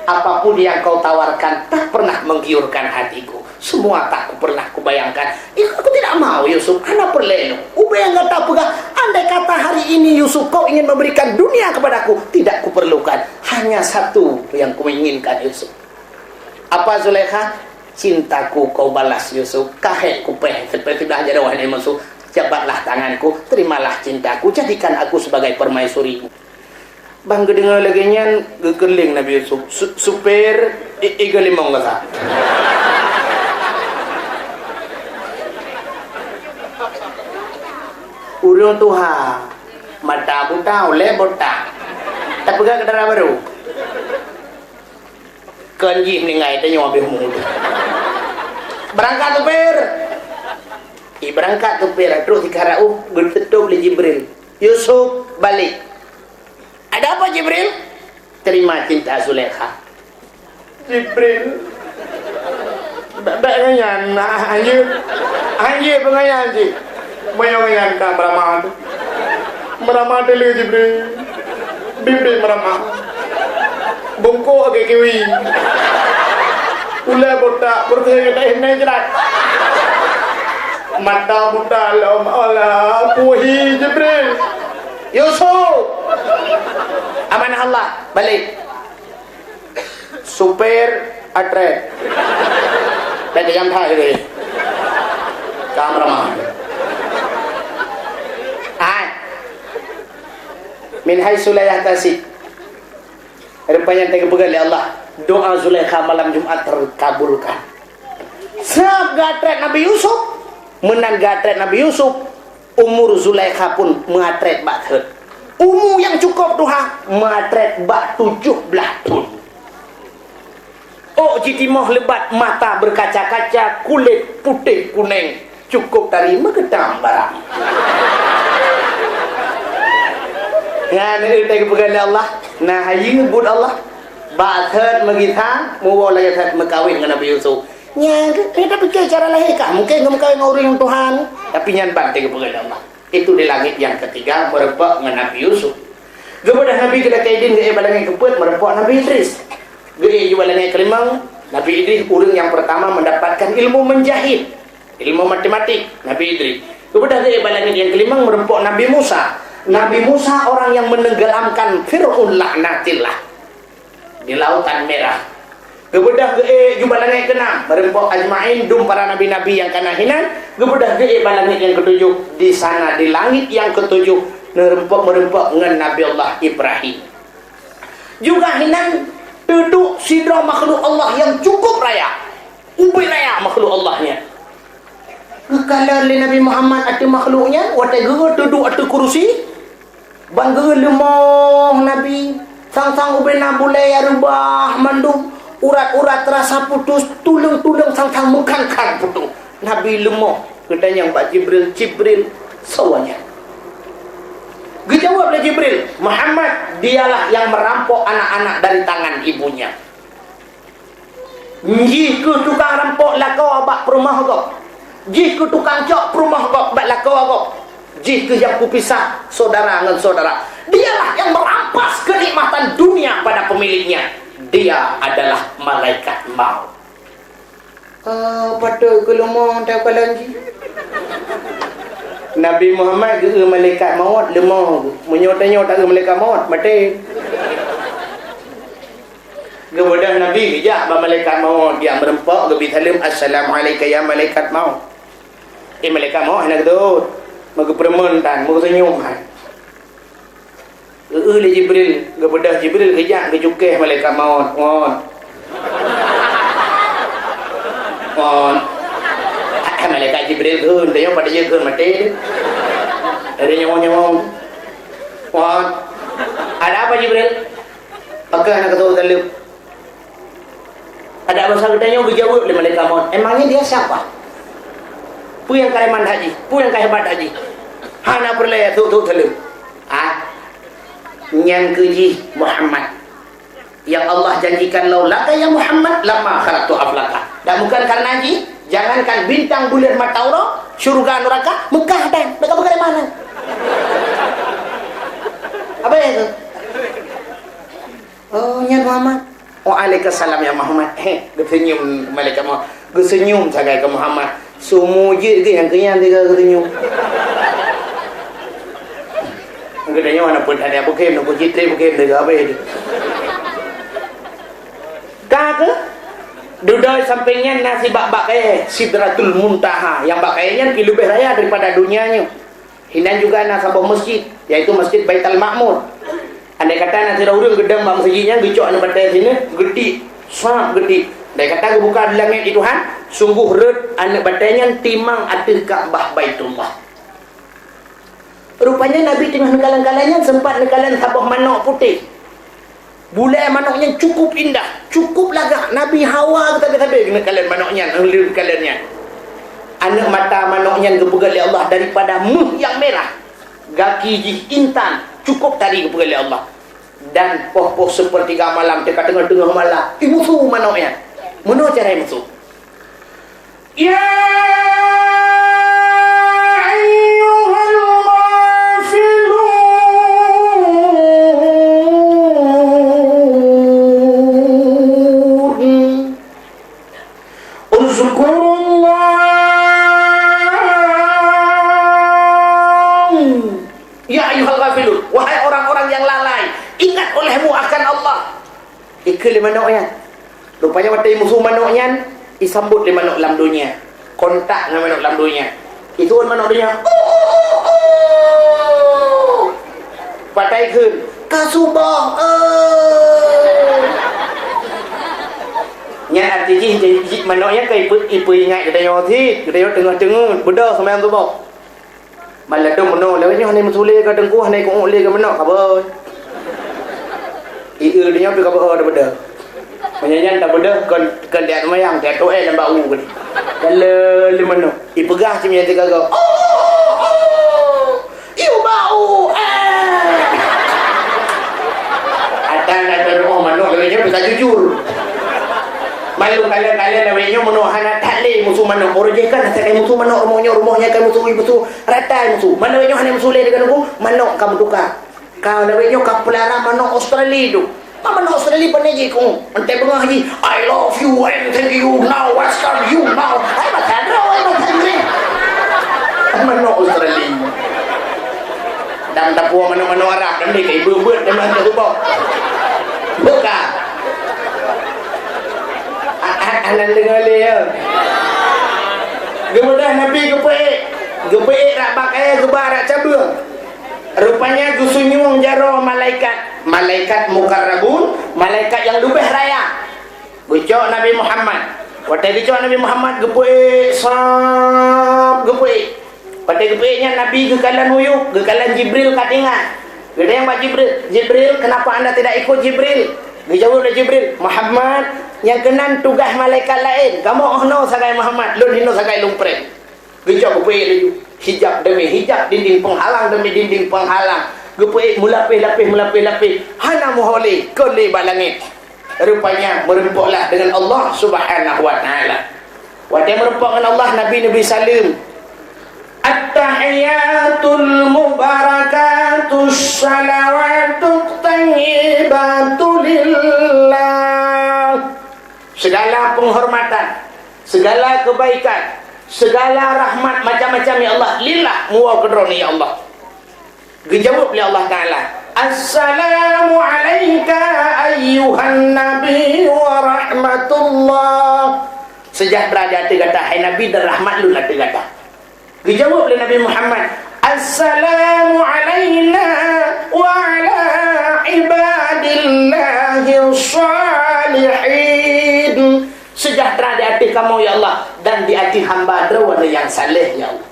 apapun yang kau tawarkan tak pernah menggiurkan hatiku. Semua tak ku pernah kubayangkan." "Aku tidak mau, Yusuf, hana peureulée nyoe. Ubé nyang gata peugah, andai kata hari ini, Yusuf, kau ingin memberikan dunia kepadaku, tidak kuperlukan. Hanya satu yang kuinginkan, Yusuf." "Apa, Zulaikha?" "Cintaku kau balas, Yusuf. Ka hék kupéh, seupéh sudah jaroe nyoe meusu. Jabatlah tanganku, terimalah cintaku, jadikan aku sebagai permaisurimu." Ban geudeungoe lagée nyan, geukeuling Nabi Yusuf. "Su-, supir, i-, iga limong gata." Ureuëng tuha, mata buta, ulée botak. Tapeugah keu dara barô. Kon jih meuninggai, tanyoe habéh umur. "Beurangkat, supir!" Ibeurangkat supir, trok sikara uh, geuteutôp lé Jibril. "Yusuf, balik." "Ada apa, Jibril?" "Terima cinta Zulaikha." "Jibril, bèk-bèk ngon nyan, hanjeuet, hanjeuet peue ngon nyan cit. Meunyoe ngon nyan ka meuramah teuh. Meuramah teuh lé Jibril. Biet-biet meuramah. Bungkôk lagèe kiwi. Ulèe botak, peureutèe gata hina jrat. Mata buta lom, alah, puhi Jibril." "Yusuf!" "Amanah Allah, balik." Supir atrét. Bèk tajam that lé. Ka meuramah. Hai. Min haitsu la yahtasib. Rupanya teupeugah lé Allah, doa Zulaikha malam Jumat terkabulkan. Sabab geuatrét Nabi Yusuf, meunan geuatrét Nabi Yusuf, umu Zulaikha pun meuatrét bak thon. Umu nyang cukôp tuha meuatrét bak tujoh blaih thon. Ôk jitimoh leubat, mata berkaca-kaca, kulét putéh kunéng, cukôp tari meugeutam barang. Nyan teupeugah lé Allah, na hayeu buet Allah. Bak thon meugisa, muwoe lagèe that meukawen ngon Nabi Yusuf. Nyan, ka tapike cara lahé kah? Mungken ka meukawen ngon ureueng tuha. Tapi nyan ban teupeugah lé Allah. Itu di langit yang ketiga, meureumpok ngon Nabi Yusuf. Geubeudôh Nabi keu lakèe idin geuék bak langèt keupeuet, meureumpok Nabi Idris. Geuék ju bak langèt keulimong, Nabi Idris ureuëng nyang pertama mendapatkan ilmu menjahit, ilmu matematik, Nabi Idris. Geubeudôh geuék bak langét nyang keulimong meureumpok Nabi Musa. Nabi Musa orang yang menenggelamkan Fir'aun laknatillah di Lautan Merah. Geubeudôh geuék ju bak langét keunam, meureumpok ajmain dum para nabi-nabi nyang ka na hinan, geubeudôh geuék bak langét nyang ketujoh, di sana di langit nyang ketujoh meureumpok, meureumpok ngon Nabi Allah Ibrahim. Juga hinan teuduek sidroe makhluk Allah nyang cukup raya, ubit raya makhluk Allah nyan. Geukalon lé Nabi Muhammad ateueh makhluk nyan watée geuh teuduek ateueh kurusi, ban geuh leumoh Nabi, sang-sang ubena bulée ya reubah mandum, urat-urat terasa putus, tuleueng-tuleueng sang-sang meukhang-khang putus. Nabi leumoh, geutanyong bak Jibril, "Jibril, soe nyan?" Geujaweueb lé Jibril, "Muhammad, dialah yang merampok anak-anak dari tangan ibunya. Jih keuh tukang rampok lakoe bak peurumoh gob. Jih keuh tukang cok peurumoh gob bak lakoe gob. Jih keuh nyang peupisah syedara ngon syedara. Dialah yang merampas kenikmatan dunia pada pemiliknya. Dia adalah malaikat maut." Oh, patôt keu leumoh teukalon jih. Nabi Muhammad geu malaikat maut leumoh. Meunyoe tanyoe tak malaikat maut, maté. Geubeudôh Nabi geujak bak malaikat maut, geujak meureumpok, geubri saleuem, "Assalamu'alaika ya malaikat maut." Eh, malaikat maut hana geutôt. Meugeupeureumeun tan, meugeusenyum han. Geu-eu lé Jibril, geubeudôh Jibril geujak geucukéh malaikat maut. Ngon. Ngon. Malaikat Jibril geun, tanyoe pada jeuet geun maté. Dari nyawa-nyawa. Ngon. "Ada apa, Jibril?" "Pakon hana geutôt saleuem?" Ada masa geutanyoe geujaweueb lé malaikat maut, "Emangnya dia siapa? Peue nyang ka iman haji? Peue nyang ka hebat haji? Hana peureulée tôt-tôt saleuem." Ah, nyan keuh jih Muhammad. Yang Allah janjikan, "Laulaka ya Muhammad lama khalaqtu aflaka." Dan bukan karena jih, jangankan bintang buleuen mata uroe, syurga nuraka, Mekah dan, mereka bukan di mana? Apa itu? Oh, nyan Muhammad. Waalaikumsalam ya Muhammad. Heh, geusenyum malaikat maut. Geusenyum sagai keu Muhammad. Seumujud geuh nyang keunyan tiga geusenyum. Geutanyoe na pun ada bukan, na pun citré bukan, na apa itu. Ka ke? Dudoe sampéng nyan na sibak bak kayée, Sidratul Muntaha. Nyang bak kayée nyan pi leubeh raya daripada dunia nyoe. Hinan juga na saboh masjid, yaitu Masjid Baitul Ma'mur. Andai kata na sidroe ureuëng geudong bak masjid nyan, geucok aneuëk batée sineuk, geutik, sab geutik. Andai kata geubuka di langét di Tuhan, sungguh rhot aneuëk batée nyan timang ateueh Ka'bah Baitullah. Rupanya Nabi teungoh neukalon-kalon nyan sempat neukalon saboh manok putéh. Bulée manok nyan cukup indah, cukup lagak. Nabi hawa geuh sabe-sabe geuneuk kalon manok nyan, lheueh geukalon nyan. Aneuëk mata manok nyan geupeugét lé Allah daripada méuh nyang mirah. Gaki jih intan, cukup tari geupeugét lé Allah. Dan poh-poh seupeurtiga malam, teuka teungoh-teungoh malam, imusu manok nyan. Meunoe cara imusu. يا أيها الغافلون اذكروا الله. Ya ayyuhal ghafilun, wahai orang-orang yang lalai, ingat olehmu akan Allah. Ikeu lé manok nyan. Rupanya watée imusu manok nyan, isambot lé manok lam donya. Kontak ngon manok lam donya. Ituan manok donya. Patai kheun, "Ka suboh, eh." Nyan arti jih, jih manok nyan ka ipe-, ipeuingat geutanyoe cit, geutanyoe teungoh-teungoh, beudôh seumayang suboh. Maladom meunoe, lawét nyoe hana meusulé ka teungku, hana ikuek lé ka meunoe, ka beuet. Ieu donya pih ka beuet, ka beuet. Meunyan nyan ka beuet, kon, kon diat mayang, diat toé lam bau geuh. Ka le, le meunoe. Ipeugah cit meunyan teuka gob. Oh, oh, oh, oh. Ieu bau, eh. Ata na teurumoh manok lawét nyoe bisa jujur. Malu kalian-kalian lawét nyoe meunoe hana that lé musu manok. Ureueng jih kan hana musu manok rumoh nyoe, rumoh nyan kan musu, musu. Ratai musu. Mana nyoe hana musu lé deungon aku, manok ka meutuka. Ka lawét nyoe ka peulara manok Australia tu. Manoe Australia pane jih kong, entah beungah jih, "I love you and thank you, now Western, you now." Hai bahasa droe, hai bahasa Inggris. Manoe Australia. Dan dapur manoe-manoe Arab, dan dia ibu-ibu, dan manoe tu bok. Buka. A-, a-, anan dengar le ya. Kemudian Nabi geupeuék, geupeuék rak bak kayèe geuba rak cabeueng. Rupanya geusunyueng jaroe malaikat, malaikat mukarrabun, malaikat nyang leubeh raya. Geucok Nabi Muhammad. Watèe geucok Nabi Muhammad, geupeuék sab, geupeuék. Watèe geupeuék nyan Nabi geukalon huyup, geukalon Jibril ka tinggai. Geutanyong bak Jibril, "Jibril, kenapa anda tidak ikut, Jibril?" Geujaweueb lé Jibril, "Muhammad, nyang keunan tugaih malaikat laén, kamoe 'oh noe sagai Muhammad, lôn hinoe sagai lôn preh." Geucok geupeuék laju. Hijab demi hijab, dinding penghalang demi dinding penghalang. Geupeuék meulapéh-lapéh, meulapéh-lapéh. Hana meuho lé, kon lé bak langét. Rupanya, meureumpoklah dengan Allah Subhanahu wa Ta'ala. Watèe meureumpok ngon Allah, Nabi neubri saleuem. "At-tahiyyatul mubarakatus salawatul thayyibatu lillah." Segala penghormatan, segala kebaikan, segala rahmat macam-macam, ya Allah, lillah, muwoe keu Droeneuh, ya Allah. Geujaweueb lé Allah Taala, "Assalamu alaika ayyuhan nabi wa rahmatullah." Sejahtera di ateueh gata, hai Nabi, dan rahmat Lôn ateueh gata. Geujaweueb lé Nabi Muhammad, "Assalamu alaina wa ala ibadillahis salihin." Sejahtera di ateueh kamoe, ya Allah, dan di ateueh hamba Droeneuh nyang saleh, ya Allah.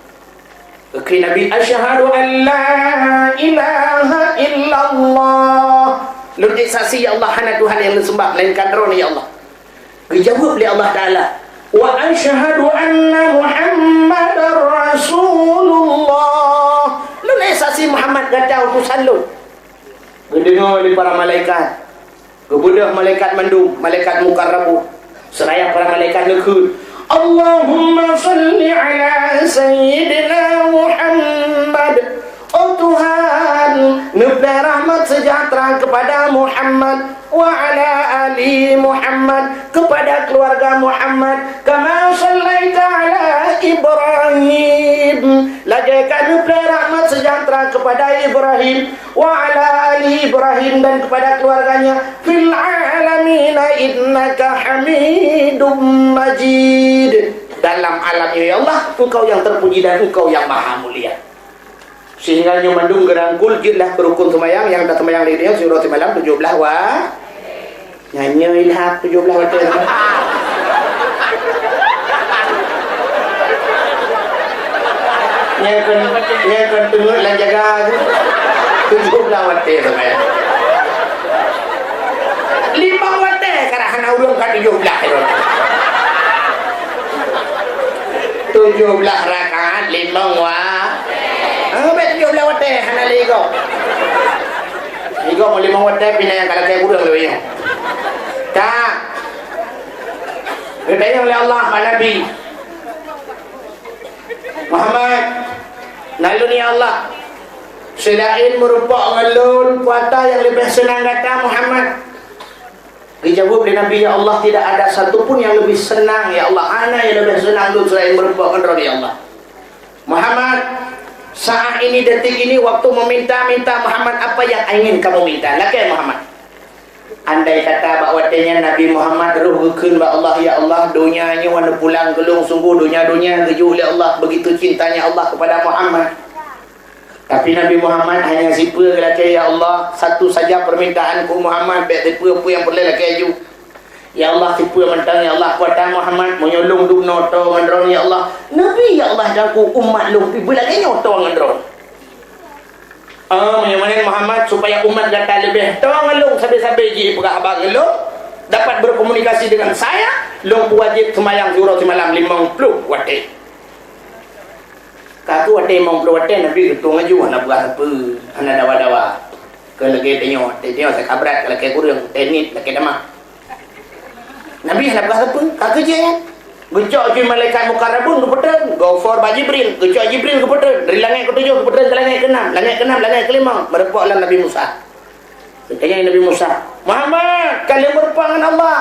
Geukheun Nabi, "Asyhadu an la ilaha illallah." Lôn ék saksi, ya Allah, hana Tuhan nyang lôn seumbah melainkan Droeneuh, ya Allah. Geujaweueb lé Allah Taala, "Wa asyhadu anna Muhammadar Rasulullah." Lôn ék saksi Muhammad gata utusan Lôn. Geudeungoe lé para malaikat, geubeudôh malaikat mandum, malaikat mukarrabun, seuraya para malaikat neukheun, "Allahumma shalli ala Sayyidina Muhammad." Oh Tuhan, neuplôh rahmat sejahtera kepada Muhammad, wa ala ali Muhammad, kepada keluarga Muhammad, kama shallaita ala Ibrahim, lagèe ka neuplôh rahmat sejahtera kepada Ibrahim, wa ala ali Ibrahim, dan kepada keluarganya, fil alamin innaka Hamidum Majid. Dalam alam ini, ya Allah, Engkau yang terpuji dan Engkau yang maha mulia. Sehingga nyoe mandum geurangkul jeuet lah keu rukun seumayang nyang taseumayang lé nyoe siuroe simalam tujoh blaih wa-, nyan nyoe ilham tujoh blaih watèe. Nyang kon, nyang kon teungeut lam jaga tu. Tujoh blaih watèe seumayang. Limong watèe karena hana ureueng ka tujoh blaih tu. Tujoh blaih rakaat limong wa-, ah, bèk tujoh blaih watèe, hana lé igoe. Igoe meunyoe limong watèe pih na nyang ka lakèe kureueng lé nyoe. Ka. Geutanyong lé Allah bak Nabi Muhammad, "Nalôn, ya Allah, seulaén meurumpok ngon lôn, peue ata nyang leubeh seunang gata, Muhammad?" Geujaweueb lé Nabi, "Ya Allah, tidak ada satu pun yang lebih senang, ya Allah. Hana nyang leubeh seunang lôn seulaén meurumpok ngon Droeneuh, ya Allah. Muhammad, saat ini, detik ini, waktu meminta, minta, Muhammad, apa yang ingin kamu minta. Lakèe, Muhammad." Andai kata bak watèe nyan Nabi Muhammad roh geukheun bak Allah, "Ya Allah, donya nyoe hana pulang keu lôn, sungguh donya-donya geujok lé Allah, begitu cintanya Allah kepada Muhammad." Tapi Nabi Muhammad hanya sipeue geulakèe, "Ya Allah, satu saja permintaanku Muhammad, bèk sipeue-peue nyang peureulèe lakèe ju. Ya Allah, sipeue mantong, ya Allah, kuasa Muhammad, meunyoe lôn dum noe toe ngon droe, ya Allah, Nabi, ya Allah, dan ku umat lôn pih beulagèe nyoe toe ngon droe. Ah, meunyoe meunan Muhammad, supaya umat gata leubeh toe ngon lôn sabe-sabe jipeugah haba ngon lôn, dapat berkomunikasi dengan saya, lôn peuwajéb seumayang siuroe simalam limong ploh watèe." Ka kheueh watèe limong ploh watèe Nabi geutueng laju, hana peugah sapeue, hana dawa-dawa. Keu lagèe tanyoe, tanyoe saka brat, lakèe kureueng, teuh nit, lakèe tamah. Nabi hana peugah sapeue, ka kheueh jeuet nyan. Geucok cit malaikat mukarrabun geupeutreun, geuoper bak Jibril, geucok Jibril geupeutreun, dari langèt keutujoh geupeutreun keu langèt keunam, langèt keunam, langèt keulimong, meurumpok lom Nabi Musa. Tanyong Nabi Musa, "Muhammad, ka lheueh meurumpok ngon Allah?"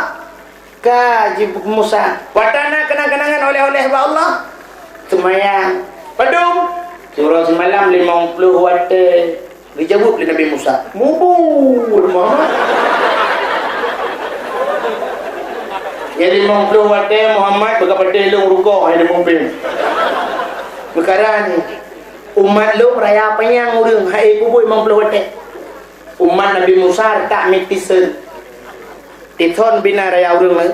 "Ka," jaweueb Musa. "Watèe na keunang-keunangan, oleh-oleh bak Allah?" "Seumayang." "Padum?" "Siuroe simalam limong ploh watèe." Geujaweueb lé Nabi Musa, "Mubuet, Muhammad." Nyang limong ploh watèe Muhammad, bak ka patéh lôn rukok hai muphom. Peukara nyoe, umat lôn raya panyang ureueng, hai peubuet limong ploh watèe. Umat Nabi Musa reutak mit tison. Tison bina raya ureueng laén.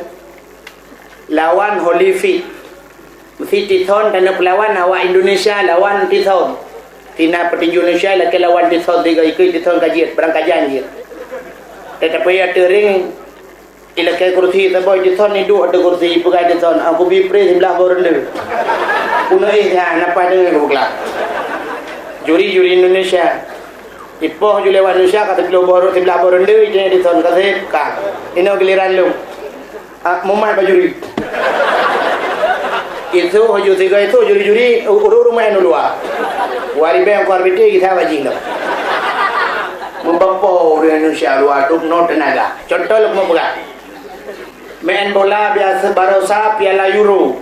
Lawan Holyfield. Meusi tison tanoh peulawan awak Indonesia lawan tison. Sina peutinju Indonesia lakèe lawan tison tiga ikeu tison ka jeuet, barang kajan jeuet. Tetapi ya teuring ilakèe kursi saboh tison iduek ateueh kursi peugah tison, "Aku bi pré siblah boh ronde." Uneuk eh nyan napa deungon geupeugah. Juri-juri Indonesia. Ipoh ju lewat Indonesia ka siblah boh ro-, siblah boh ronde, itanyong tison, "Ka sép?" "Ka." "Inoe giliran lôn." "Ah, mumat bak juri." Itu, haju tiga itu, juri-juri, u-, ureueng-ureueng main u luwa. Wari beng kuar bete, kita bak jih lom. Meubapo ureueng Indonesia luwa dum no tenaga. Contoh lôn meupeugah. Main bola biasa barosa Piala Euro.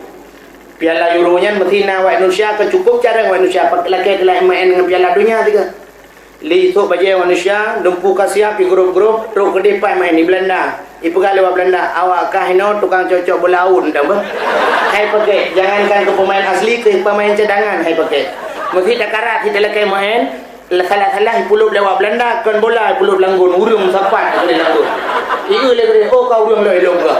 Piala Euro nyan meusi na awak Indonesia, ka cukup jarang awak Indonesia pak-, lakèe keulah main ngon Piala Dunia tiga. Lé isok bajèe manusia, dumpeue ka siap di grup-grup, trok keudéh pat main di Belanda. Ipeugah lé awak Belanda, "Awak kah inoe tukang cocok bola awon, tau beuh? Hai pakèk, jangankan keu pemain asli, keu pemain cadangan hai pakèk." Meusi takarat, si talakèe main, salah-salah ipulop lé awak Belanda, kon bola ipulop lam gon, ureueng meusapat ipulop lam gon. Ieu lé geude, "Oh, ka ureueng lôn ilong ka."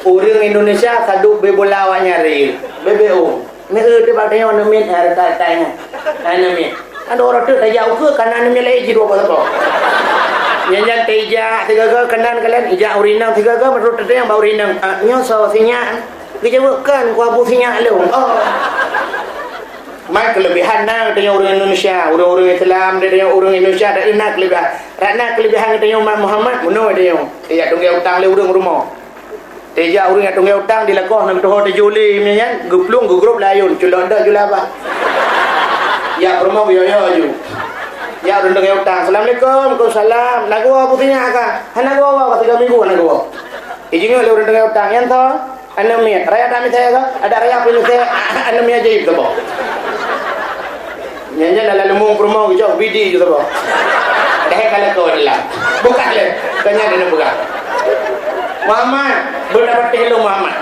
Ureueng Indonesia saduek beu bola awak nyan ré, beu-beu oh. Neu teuh bak tanyoe aneuk miet, eh, rekan-rekan nyan. Aneuk miet. Aduh, orang tu tajak ukeue, kana aneuk miet laén jidua boh saboh. Nyan-nyan teujak sigaga keunan kalian, ijak ureueng inong sigaga, meurut teuteueng bak ureueng inong. Ah, nyoe soe sinyak? Geujaweueb, "Kon, ku abu sinyak lôn." Oh. Man keuleubehan na tanyoe ureueng Indonesia, ureueng-ureueng Islam, tanyoe ureueng Indonesia, dan na keuleubehan. Rak na keuleubehan tanyoe umat Muhammad, meunoe tanyoe. Ijak tunggé utang lé ureueng rumoh. Teujak ureueng nyang tunggé utang di lakoh, na geutuho teuju lé, miet nyan, geuplueng, geugrôp lé ayôn, culok dok ju lé abah. Jak peurumoh geuyo-yo ju. Jak ureueng tunggé utang, "Assalamualaikum." "Waalaikumsalam." "Na geuwoe abu sinyak ka?" "Hana geuwoe, ka tiga minggu hana geuwoe." Ijingeuk lé ureueng tunggé utang, "Nyan soe?" "Aneuk miet." "Raya that miet saya ka?" "Ada raya pun saya, aneuk miet ajaib tu boh." Nyan, nyan lala leumong peurumoh geucok bidi ju saboh. Padahai ka lakoe dalam. Bukan lé. Tanya dia nak peugah. Muhammad, beuna patéh lôn Muhammad.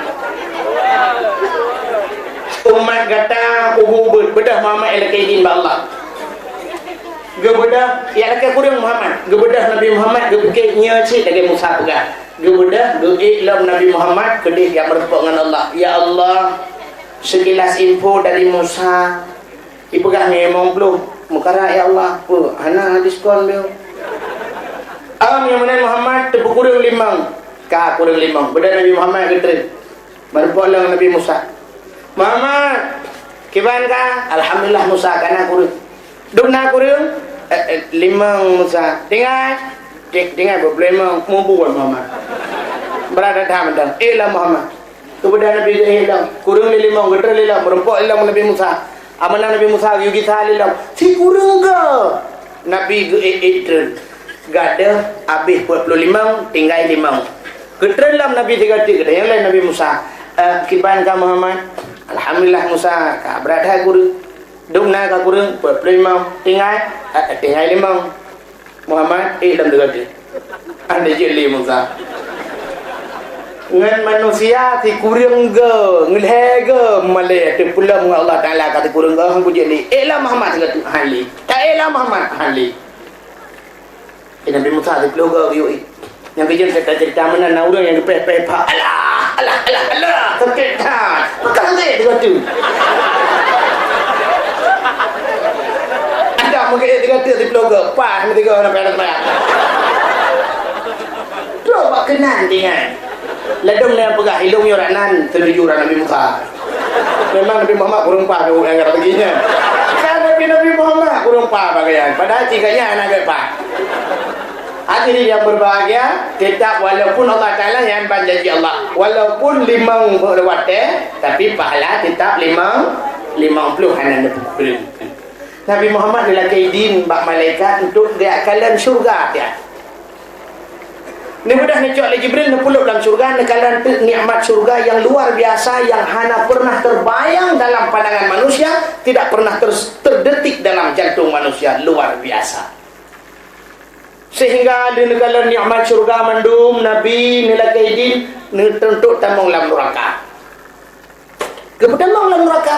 Umat gata uhu beuet, beudôh Muhammad nyang lakèe idin bak Allah. Geubeudoh, nyang lakèe kureueng Muhammad. Geubeudoh Nabi Muhammad, geupike nyoe cit lagèe Musa peugah. Geubeudoh, geuék lom Nabi Muhammad keudéh jak meurumpok ngon Allah. Ya Allah, sekilas info dari Musa. Ipeugah nyoe limong ploh, meukarat ya Allah, peue hana diskon beu. Am nyang meunan Muhammad teupeukureueng limong, ka kureueng limong. Beudôh Nabi Muhammad geutreun. Meurumpok lom Nabi Musa. Muhammad, kiban ka? Alhamdulillah Musa, ka na kureueng. Dum na kureueng? Eh, eh, limong Musa. Tinggai? Ti-, tinggai peuet ploh limong, mubuet Muhammad. Brat that mantong. Ék lom Muhammad. Keubeudoh Nabi geuék lom. Kureueng lé limong, geutreun lé lom, meurumpok lé lom Nabi Musa. Amanah Nabi Musa geuyue gisa lé lom. Sikureueng goe. Nabi geuék-ék treun. Gadôh habéh peuet ploh limong, tinggai limong. Geutreun lom Nabi sigoe teuk, geutanyong lé Nabi Musa, "Eh, kiban ka Muhammad?" "Alhamdulillah Musa, ka brat that kureueng. Dum na ka kureueng, peuet ploh limong. Tinggai?" "Eh, tinggai limong." Muhammad, ék lom sigoe teuk. Hana jeuet lé Musa. Ngon manusia sikureueng goe, ngeulhèe goe, malèe teupeulom ngon Allah Taala ka sikureueng goe, han kujeuet lé. Ék lom Muhammad sigoe teuk, han lé. Ta ék lom Muhammad, han lé. Di Nabi Musa siplôh goe geuyue ék. Nyang keujeuet cerita-cerita meunan na ureueng nyang geupéh-péh pha. Alah, alah, alah, alah, sakét that. Pakon sakét sigoe teuk. Ada meugeujeuet sigoe teuk siplôh goe, pah meusigoe na payah-payah. Trok bak keunan tinggai. Ladôm na peugah, "Ilôn nyoe rak nan, seutuju rak Nabi Musa." Memang Nabi Muhammad kureueng pah nyang rot lagèe nyan. Kan Nabi, Nabi Muhammad kureueng pah pakaian, padahal cit gobnyan hana gèt pah. Hadirin yang berbahagia, tetap walaupun Allah Taala nyan ban janji Allah, walaupun limong watèe, tapi pahala tetap limong, limong ploh hana neupeukureueng. Nabi Muhammad neulakée idin bak malaikat untuk geukalon syeuruga, ya. Neubeudôh neucok lé Jibril, neupulop lam syeuruga, neukalon teuk nikmat syeuruga nyang luar biasa, nyang hana pernah terbayang dalam pandangan manusia, tidak pernah ter-, terdetik dalam jantung manusia, luar biasa. Sehingga lheueh neukalon nikmat syeuruga mandum, Nabi neulakée idin, neutuntot tamong lam nuraka. Geupeutamong lam nuraka.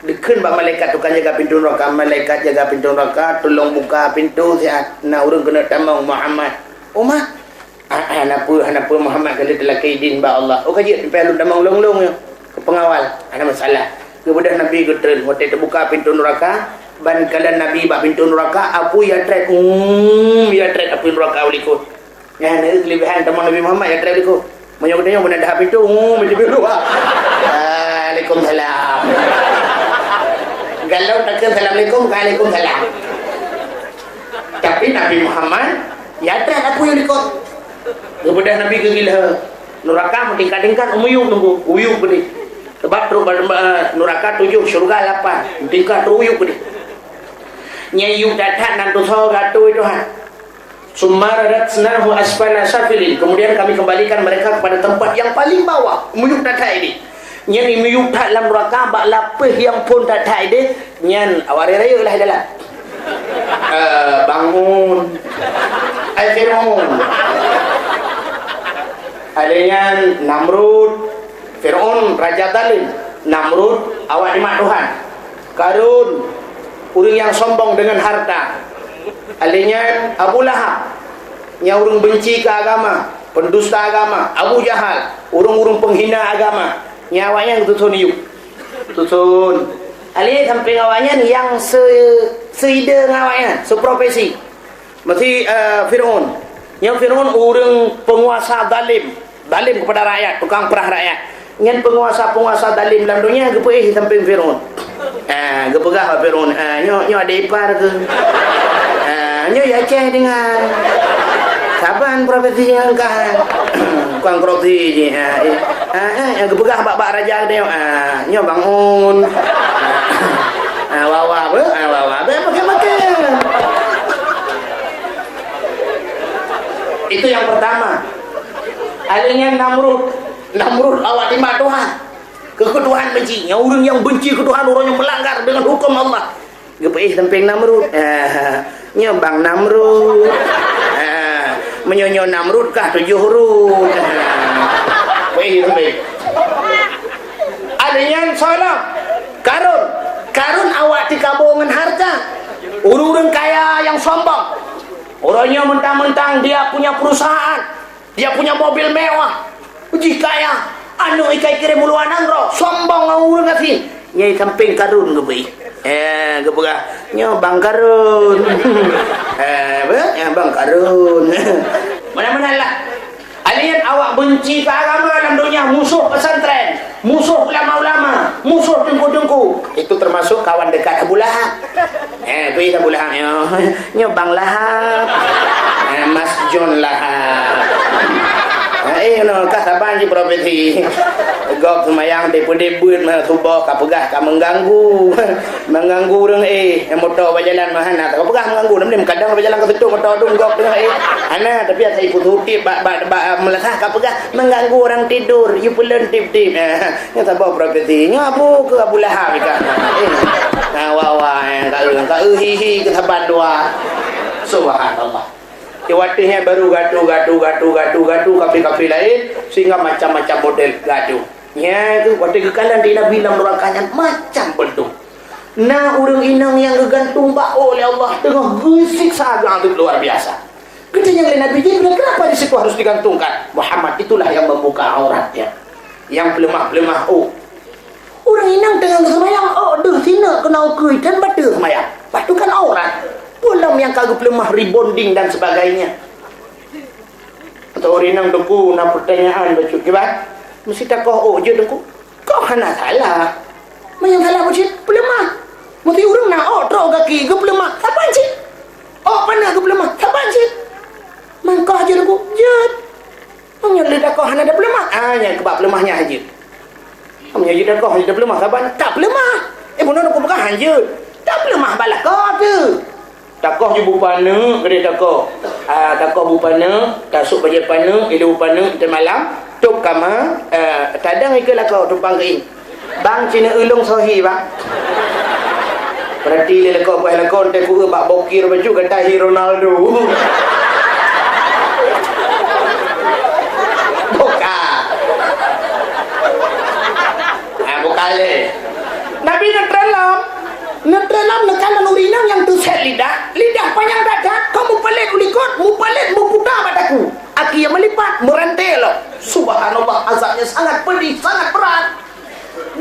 Dikheun bak malaikat tukang jaga pintoe nuraka, "Malaikat jaga pintoe nuraka, tulông buka pintoe siat. Na ureuëng keuneuk tamong, Muhammad." "Oh, ma?" "Ah, ah, hana peue, hana peue, Muhammad ka lheueh teulakée idin bak Allah." "Oh, ka jeuet, pih lôn tamong lôn-lôn nyoe keu peungawal." "Hana masalah." Geubeudôh Nabi geutreun, watée teubuka pintoe nuraka, ban kalon Nabi bak pintoe nuraka, apui ya trét, um, ya trét apui nuraka u likot. Nyan, eh, keulebihan tamong Nabi Muhammad ya trép u likot. Meunyoe geutanyoe beuna dahab pintoe, um, pintoe luwa. Waalaikumsalam. Galak takheun assalamualaikum, waalaikumsalam. Tapi Nabi Muhammad ya trét apui u likot. Geubeudôh Nabi geugila. Nuraka meutingkat-tingkat, u miyueb nunggu, u yueb geudeh. Sebab trok ba-, ba-, nuraka tujoh, syeuruga lapan, meutingkat trok u yueb geudeh. Nyang yueb that-that nan tusoe geuatô Tuhan. "Tsumma radadnahu asfala safilin." Kemudian kami kembalikan mereka kepada tempat yang paling bawah, u miyueb that-that ideh. Nyan miyueb that lam nuraka bak lapéh nyang phon that-that ideh, nyan awak rayeuk-rayeuk lah dalam. Eh, Bangun. Eh, Fir'aun. Ada nyan Namrud. Fir'aun raja zalim. Namrud awak nyan mak Tuhan. Karun, ureuëng nyang sombong dengan harta. Ada nyan Abu Lahab. Nyang ureuëng benci keu agama, pendusta agama. Abu Jahal, ureuëng-ureuëng penghina agama. Nyan awak nyan geutuson yueb. Tuson. Alé sampéng awak nyan nyang se-, seide ngon awak nyan, seprofesi. Meusi, eh, Fir'aun. Nyan Fir'aun ureuëng penguasa zalim, zalim kepada rakyat, tukang peurah rakyat. Nyan penguasa-penguasa zalim lam donya geupeuéh sampéng Fir'aun. Ah, geupeugah bak Fir'aun, "Ah, nyoe, nyoe adé ipar keuh. Ah, nyoe ya Aceh deungon. Saban profesi nyang kah. Tukang korupsi jih." Ah, eh. Ah, eh, geupeugah bak, bak raja geutanyoe, "Ah, nyoe Bangun. Ah, Wawa beuh, ah, Wawa beuh, pakai-pakai." Itu yang pertama. Alé nyan Namrud. Namrud awak nyan mak Tuhan. Keu, keu Tuhan benci. Nyan ureuëng nyang benci keu Tuhan, ureuëng nyang melanggar dengan hukum Allah. Geupeuéh sampéng Namrud. Ah, nyoe Bang Namrud. Ah, meunyoe nyoe Namrud kah tujoh rud. Ah, peuéh sampéng. Ada nyan soe lom? Karun. Karun awak tikabo ngon harta. Ureuëng-ureuëng kaya nyang sombong. Ureuëng nyoe mentang-mentang dia punya perusahaan. Dia punya mobil mewah. Jih kaya. Aneuk ikai kirém u luwa nanggroe. Sombong ngon ureuëng gasien. Nyan sampéng Karun geubri. Eh, geupeugah, "Nyoe Bang Karun." Eh, apa? "Nyoe Bang Karun." Mana-mana lah. Alien awak benci ke agama dalam dunia, musuh pesantren, musuh ulama-ulama, musuh teungku-teungku. Itu termasuk kawan dekat Abu Lahab. Eh, pi Abu Lahab nyoe. Nyoe Bang Lahab. Eh, Mas John Lahab. Eh, no, ka saban jih profesi. Gob seumayang, dipeudeubeuet meusuboh, ka peugah ka mengganggu. Mengganggu ureuëng, eh, moto bak jalan mah hana. Ka peugah mengganggu, nam kadang bak jalan ka seutôt moto tu gob tengah, eh. Hana, tapi asai putih bak, bak, bak, meulasah ka peugah mengganggu orang tidur, you pulon tip-tip. Eh, nyoe saboh profesi. Nyoe abu ke Abu Lahab ikan. Eh. Nah, wah, wah, eh, ka eu, ka eu, hi, hi, ke saban dua. Subhanallah. Di watèe nyan baru gatu, gatu, gatu, gatu, gatu, kafe-kafe laén, sehingga macam-macam model gatu. Nyan tu, watèe geukalon di Nabi lam neuraka nyan macam beudôh. Na ureuëng inong nyang geugantung bak ôk lé Allah teungoh geusiksa geuazab luar biasa. Geutanyong lé Nabi Jibril, "Kenapa di situ harus digantungkan?" Muhammad, itulah yang membuka auratnya. Yang peuleumah-peuleumah ôk. Ureuëng inong teungoh geuseumayang, ôk deuh sineuk keunoe keue dan bateue seumayang. Bah tu kan aurat. Peue lom nyang ka geupeuleumah rebonding dan sebagainya. Atau ureuëng inong, Teungku, na pertanyaan bacut kiban. Meusi takoh ôk jeuet, Teungku. Koh hana salah. Meunyoe salah bacut, peuleumah. Meusi ureuëng na ôk trok gaki geupeuleumah. Saban cit. Ôk paneuk geupeuleumah. Saban cit. Mangkoh jeuet, Teungku. Meunyoe lé takoh hana tapeuleumah, ah, nyan keubah peuleumah nyan hanjeuet. Meunyoe jeuet takoh hana tapeuleumah, saban tapeuleumah. Eh, bunoe Teungku peugah hanjeuet. Ka peuleumah bak lakoe teuh. Takoh ju bupaneuk keudeh takoh. Ah, takoh bupaneuk, tasôk bajée paneuk, ilée bupaneuk teumalam, tôb kama, eh, tadang ikeue lakoe tumpang keuieng. Bang, ci neueu lôn soe hi, Bang. Peurati lé lakoe, bah lakoe teuh kueu bak bokir bacut gata hi Ronaldo. Buka. Ah, buka lé. Nabi neutreun lom. Neutreun lom neukalon ureueng inong nyang teuset lidah. Lidah panyang that-that, kon mupalét u likot, mupalét meuputa bak takue. Akhé meulipat, meuranté lom. Subhanallah, azabnya sangat pedih, sangat berat.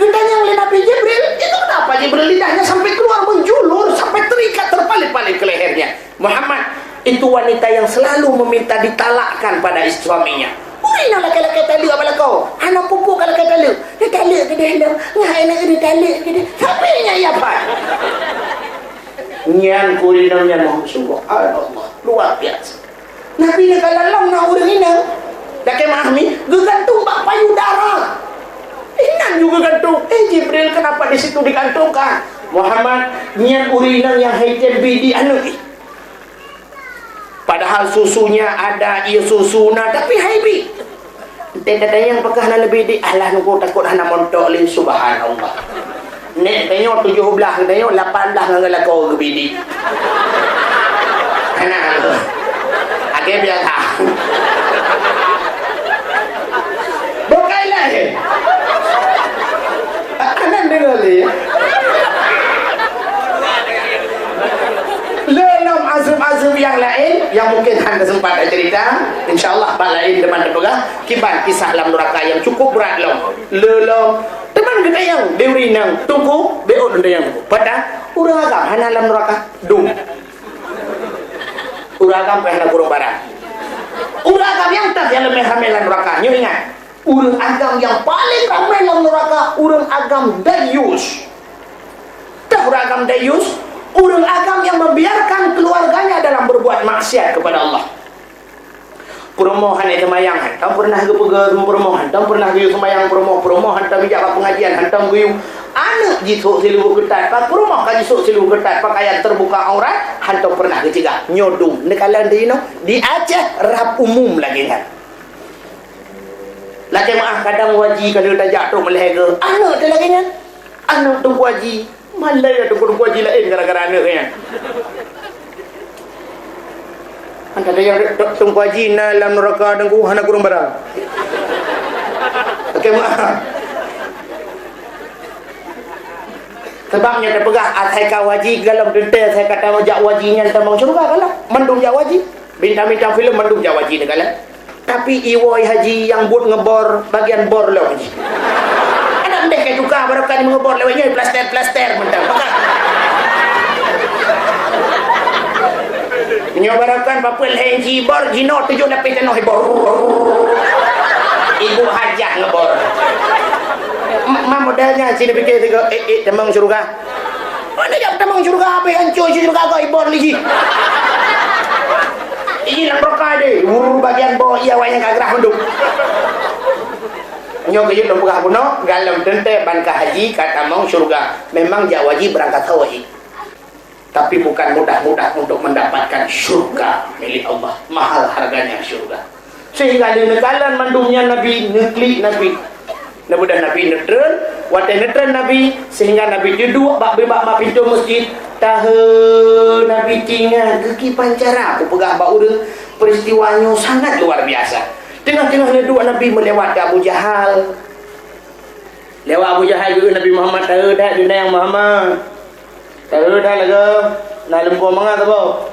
Geutanyong lé Nabi Jibril, "Itu kenapa Jibril lidahnya sampai keluar menjulur, sampai terikat, terpalit-palit ke lehernya?" "Muhammad, itu wanita yang selalu meminta ditalakkan pada is-, suaminya." Ureueng inong lakée-lakée taleuek bak lakoe, hana pupuk ka lakée taleuek. Neutaleuek keudeh lom, ngai neueu neutaleuek keudeh. Sampai nyan ia pat. Nyan ureueng inong nyan, subhanallah, luar biasa. Nabi neukalon lom na ureueng inong, lakée meu'ah mi, geugantung bak payudara. Inan ju geugantung. "Eh, Jibril, kenapa di situ digantungkan?" "Muhammad, nyan ureueng inong nyang hai tem bi di aneuk jih. Padahal susunya ada, ie susu na, tapi hai bi." Teuntée tatanyong pakon hana neubidik, alah nunggu takot hana montok lé, subhanallah. Nek tanyoe tujoh blaih, tanyoe lapan blaih ngon lakoe geubidik. Hana. Akhé biasa. Bukai laén. Hana deungoe lé. Le lom azeueb-azeueb nyang laén nyang mungkin hana sempat tacerita, insya Allah bak laén teuma tapeugah kiban kisah lam nuraka nyang cukup brat lom. Le lom teuma geutanyong di ureueng inong, "Teungku, beuôt lôn tanyong Teungku. Peue ureueng agam hana lam nuraka?" Dum. Ureueng agam pih hana kureueng barang. Ureueng agam nyang teuh nyang leubeh ramé lam nuraka. Nyoe ingat, ureueng agam nyang paleng ramé lam nuraka, ureueng agam dayus. Teuh ureueng agam dayus, ureueng agam yang membiarkan keluarganya dalam berbuat maksiat kepada Allah. Peurumoh hana seumayang, hantom peureunah geupeugah peurumoh, hantom peureunah geuyue seumayang peurumoh, peurumoh hantom geujak bak peungajian, hantom geuyue. Aneuk jisôk siluweue keutat, bak peurumoh ka jisôk siluweue keutat, pakaian terbuka aurat, hantom peureunah geuceugah. Nyoe dum, neukalon di inoe, di Aceh rab umum lagée nyan. Lagée meu'ah kadang waji ka lheueh tajak trok meulhèe geuh, aneuk teuh lagée nyan. Aneuk Teungku Aji, malèe Teungku, Teungku Aji laén gara-gara aneuk nyan. Antara nyang Teungku Aji na lam nuraka Teungku hana kureueng barang. Oke, maaf. Sebab nyoe teupeugah asai ka waji, golom teuntèe asai ka tamong jak waji nyan tamong syeuruga galak. Mandum jak waji. Bintang-bintang filem mandum jak waji neukalon. Tapi iwoe haji nyang buet ngebor bagian bor lom jih. Adak mendeh ka tuka barokan ngebor lewat nyoe plaster-plaster mantong. Maka nyoe barokan papeuen lhèe inci bor, jinoe tujoh lapéh tanoh bor. Ibu hajah ngebor. Ma model nyan sini pikir tiga, eh, eh, tamong syeuruga. Mana jak tamong syeuruga, habéh hancô syeuruga kau ibor liji. Ini nang roka deh, wur bagian bawah iya awak nyang ka grah mandum. Nyoe keuyeuen lôn peugah bunoe, galom teuntèe ban ka haji ka tamong syeuruga. Memang jak waji beurangkat haji. Tapi bukan mudah-mudah untuk mendapatkan syurga milik Allah. Mahal harganya syurga. Sehingga lé neukalon mandum nyan Nabi, neuklik Nabi. Neubeudoh Nabi neutreun, watèe neutreun Nabi, sehingga Nabi teuduek bak, bak, bak pintoe meuseujid. Tahe Nabi tinggai geukiban cara kupeugah bak ureueng, peristiwa nyoe sangat luar biasa. Teungoh-teungoh neuduek Nabi meulewat keu Abu Jahal. Lewat Abu Jahal geuh Nabi Muhammad, tahe that, "Deunang Muhammad." Tahe that lagèe na lumpur mangat saboh.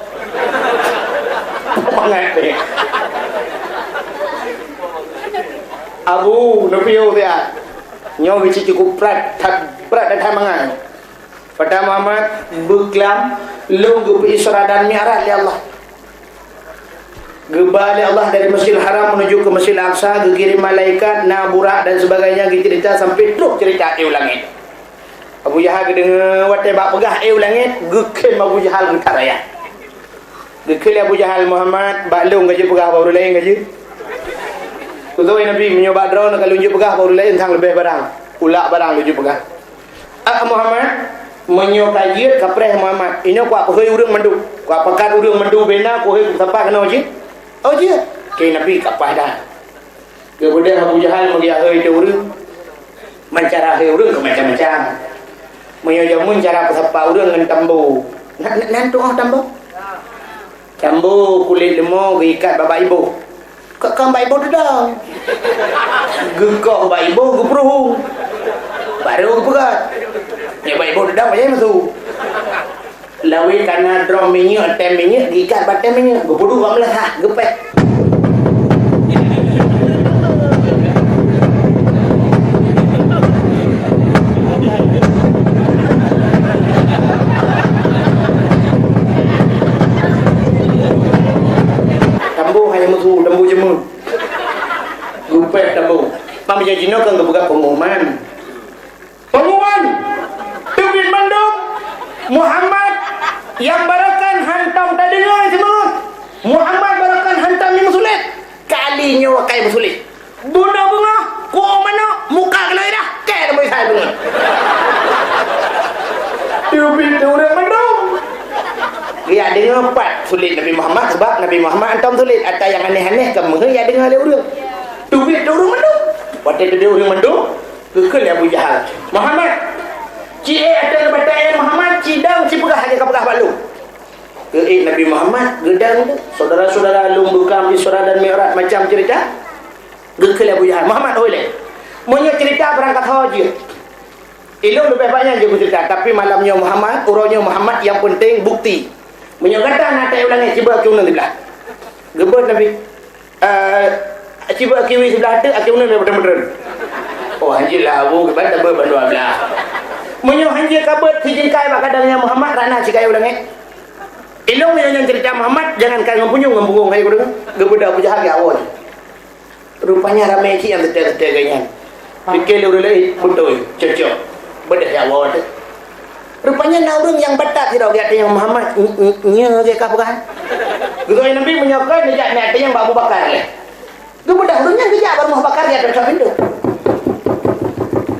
Mangat deh. Abu, neupiôh siat. Nyoe bisi cukup brat, that brat that mangat. Kata Muhammad, beuklam, lôn geupeu Isra dan Mi'raj lé Allah. Geuba lé Allah dari Masjidil Haram menuju ke Masjidil Aqsa, geukirém malaikat, na burak dan sebagainya, geucerita sampai trôh cerita éh u langét. Abu Jahal geudeungoe watèe bak peugah éh u langét, geukheun Abu Jahal geutaraya. Geukheun lé Abu Jahal, "Muhammad, bak lôn ka jeuet peugah bak ureueng laén ka jeuet?" Beutôi Nabi, "Meunyoe bak droeneuh ka lôn jeuet peugah bak ureueng laén, sang leubeh barang. Ulak barang lôn jeuet peugah." "Ah, Muhammad, Meunyoe ka jeuet, ka preh Muhammad, inoe kupeugah ureuëng mandum, kupeugah ureuëng mandum bena, kuhôi kupeusapa keunoe jeuet. Oh jeuet. Keu Nabi ka paih dah. Keu beudôh Abu Jahal meugeuhôi teu ureuëng. Man cara hôi ureuëng keu macam-macam. Meunyoe jameun cara peusapa ureuëng ngon tambo. Na, na, nan tu'oh tambo? Tambo kulét leumo geuikat bak iboh. Kok kan bak iboh teudong? Geukoh bak iboh geupeuruhu. Baru geupeugah. Nyoe bak iboh teudong, payah masuk. Lawét kana drom minyeuk, tem minyeuk, geuikat bak tem minyeuk, geupeuduek bak meulasah, geupéh. Tambo hana meusu, tambo jameun. Geupéh tambo. Pam jinoe kan geupeugah pengumuman. Pengumuman! Teubiet mandum, Muhammad nyang barokan hantom tadeungoe seumeungeut. Muhammad barokan hantom nyang meusulet. Kali nyoe ka meusulet. Bunoe beungoh, kuok manok, muka geuloi dah, kée leubeh sai beungoh. Teubiet ureuëng mandum. Geujak deungoe pat sulet Nabi Muhammad, sabab Nabi Muhammad hantom sulet. Ata nyang aneh-aneh ka meuheueh jak deungoe lé ureuëng. Teubiet ureuëng mandum. Watée teubiet ureuëng mandum, geukheun lé Abu Jahal, "Muhammad, ci ék ateueh batée Muhammad, ci dong, ci peugah lagée kapeugah bak lôn." Geuék Nabi Muhammad, geudong tu. Syedara-syedara lôn beuklam Isra dan Mi'raj macam cerita. Geukheun lé Abu Jahal, "Muhammad, hôi lé. Meunyoe cerita barangkasoe jeuet. Ilôn leubeh banyak jeuet cerita, tapi malam nyoe Muhammad, uroe nyoe Muhammad, nyang penting bukti. Meunyoe gata na ateueh u langét, ci beuet keu uneun siblah." Geubeuet Nabi. Eh, ci beuet kiwi siblah teuk, akhé uneun lé meuteun-meuteun. Oh, hanjeuet lah, Abu, kiban tabeuet bandua blah. Meunyoe hanjeuet ka beuet sijeungkai bak gadang nyan Muhammad, rana ci kayée u langét. Ilôn meunyoe nyan cerita Muhammad, jangankan ngon punyueng, ngon bungong hai ureuëng, geubeudôh Abu Jahal geuawai. Rupanya ramé cit nyang teutek-teutek geuh nyan. Pike lé ureuëng laén, beutôi, cocok. Beudôh jak woe teuh. Rupanya na ureuëng nyang batat sidroe geuh ateueh nyang Muhammad, "N-, n-, nyoe geuh ka peugah." Geukheun Nabi, "Meunyoe kon, neujak nyan ateueh nyang bak Abu Bakar lé." Geubeudôh ureuëng nyan geujak bak rumoh Abu Bakar, jak teucok pintoe.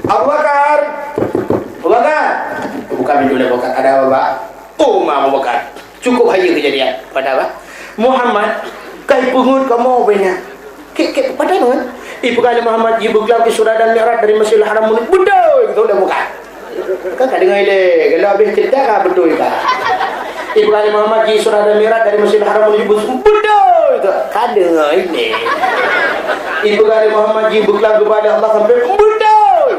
"Abu Bakar! Abu Bakar!" Buka pintoe lé Abu Bakar. "Ada apa, Pak?" Oh, ma Abu Bakar. Cukup hayeue keujadian. Padahai Muhammad ka ipeungeut kamoe ubé nyan. Kek, kek, padahai ngon ipeugah lé Muhammad jibeukeulab Isra dan Mi'raj dari Masjidil Haram meunurot. Beutôi, beutôi dah bukan. Kan ka deungoe lé, kalau habéh cerita ka beutôi ka. Ipeugah lé Muhammad ji Isra dan Mi'raj dari Masjidil Haram meunurot. Beutôi tu. Ka deungoe lé. Ipeugah lé Muhammad jibeukeulab geuba lé Allah sampai beutôi.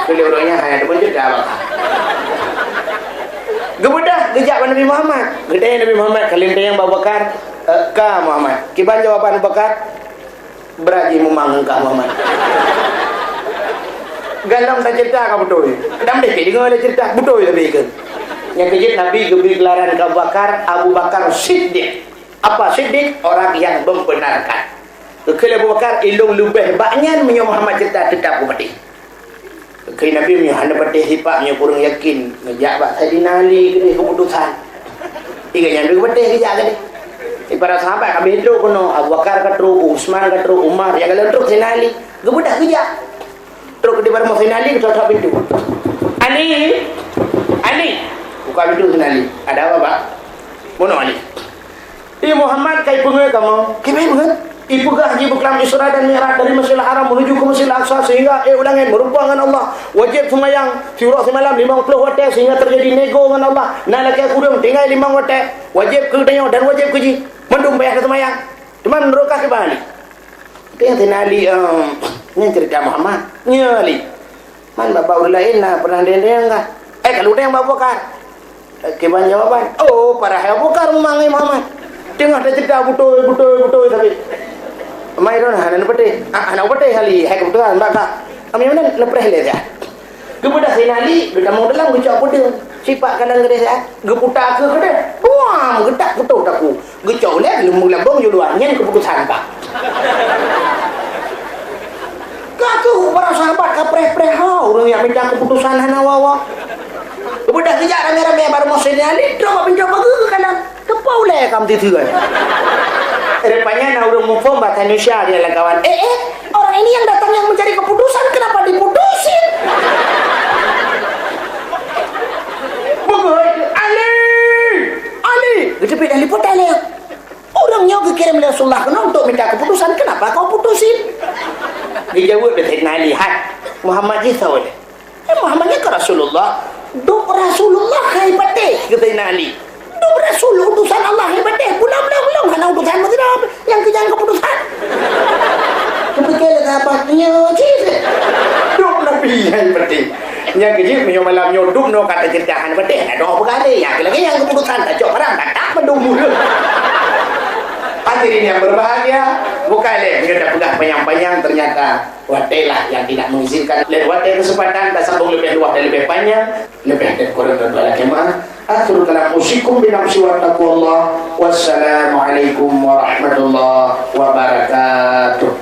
Keu lé ureuëng nyan hana teupeu cerita baka. Geubeudôh geujak bak Nabi Muhammad. Geutanyong Nabi Muhammad, ka lheueh tanyong bak Abu Bakar, "Eh, ka Muhammad, kiban jawaban Abu Bakar?" Brat jih mumang ngon ka Muhammad. Galom tacerita ka beutôi. Dan deh deungoe lé cerita beutôi tapi ikeu. Nyang keujeuet Nabi geubri geularan keu Abu Bakar, Abu Bakar Siddiq. Apa Siddiq? Orang yang membenarkan. Geukheun lé Abu Bakar, "Ilôn leubeh bak nyan meunyoe Muhammad cerita teutap kupatéh." Keu Nabi meunyoe hana patéh sipak, meunyoe kureueng yakin, geujak bak Saidina Ali keudeh keuputosan. Iga nyan deuh patéh geujak keudeh. Di para sahabat ka habéh trok keunoe, Abu Bakar ka trok, Utsman ka trok, Umar, nyang galom trok Saidina Ali. Geubeudôh geujak. Trok keudeh bak rumoh Saidina Ali, geutok-tok pintoe. "Ali! Ali!" Buka pintoe Saidina Ali. "Ada apa, Pak?" "Bunoe Ali." "Di Muhammad ka ipeungeut kamoe." "Kiban ipeungeut?" "Ipeugah jibeukeulab Isra dan Mi'raj dari Masjidil Haram menuju ke Masjidil Aqsa sehingga ék u langét meurumpok ngon Allah. Wajéb seumayang siuroe simalam limong ploh watée sehingga terjadi nego ngon Allah. Na lakée kureueng tinggai limong watée. Wajéb keu tanyoe dan wajéb keu jih. Mandum payah taseumayang. Teuma meunurot kah kiban Ali?" Teuntèe Ali, em, nyan cerita Muhammad. Nyoe Ali. Man bak-bak ureueng laén na pernah dendeng kah? Eh, ka lheueh dendeng bak Abu Bakar. Eh, kiban jawaban. Oh, padahai Abu Bakar memang ngon Muhammad. Teungoh tacerita beutôi, beutôi, beutôi tapi. Mai droeneuh hana neupatéh. Ah, hana neupatéh Ali, hai keubeutulan bak kah. Kami meunan neupreh lé dah. Geubeudôh Saidina Ali, geutamong dalam geucok peudeueng. Sipak kanan keudeh siat, geuputa keu keudeh. Buang, geutak putôh takue. Geucok ulèe, geuleumbung lambông yue luwa. Nyan keuputosan bak. Ka keuh para sahabat ka preh-preh ha, ureueng nyang mita keuputosan hana wawa. Geubeudôh geujak ramé-ramé bak rumoh Saidina Ali, trok bak pintoe pageue geukalon. Teupeu ulèe ka meuteuteu. Rupanya na ureueng muphom bahasa Indonesia di dalam kawan. Eh, eh, orang ini yang datang yang mencari keputusan, kenapa diputusin? Jaweueb lé Saidina Ali, "Hai, Muhammad jih soe lé?" "Eh, Muhammad nyan kan Rasulullah." "Dub Rasulullah hai patéh," kheun Saidina Ali. "Dub Rasul, utusan Allah hai patéh, pula ulôn-ulôn hana utusan meusidroe, nyang keu nyang keuputusan." Kupike lé sahabat nyoe cit. Dub Nabi hai patéh. Nyang keu jeuet meunyoe malam nyoe dub nyoe ka teuceurita hai patéh, na dua peugah lé, nyang keu lagèe nyang keuputusan tacok barang, tatap mandum. Hadirin yang berbahagia, bukai lé meunyoe tapeugah panyang-panyang, ternyata watèe lah nyang tidak mengizinkan. Lain watèe keuseumpatan tasambong leubeh luwah dan leubeh panyang, leubeh dan kureueng dan bala jamaah. Akhirul kalam, usikum bi nafsi wa taqwallah. Wassalamualaikum warahmatullahi wabarakatuh.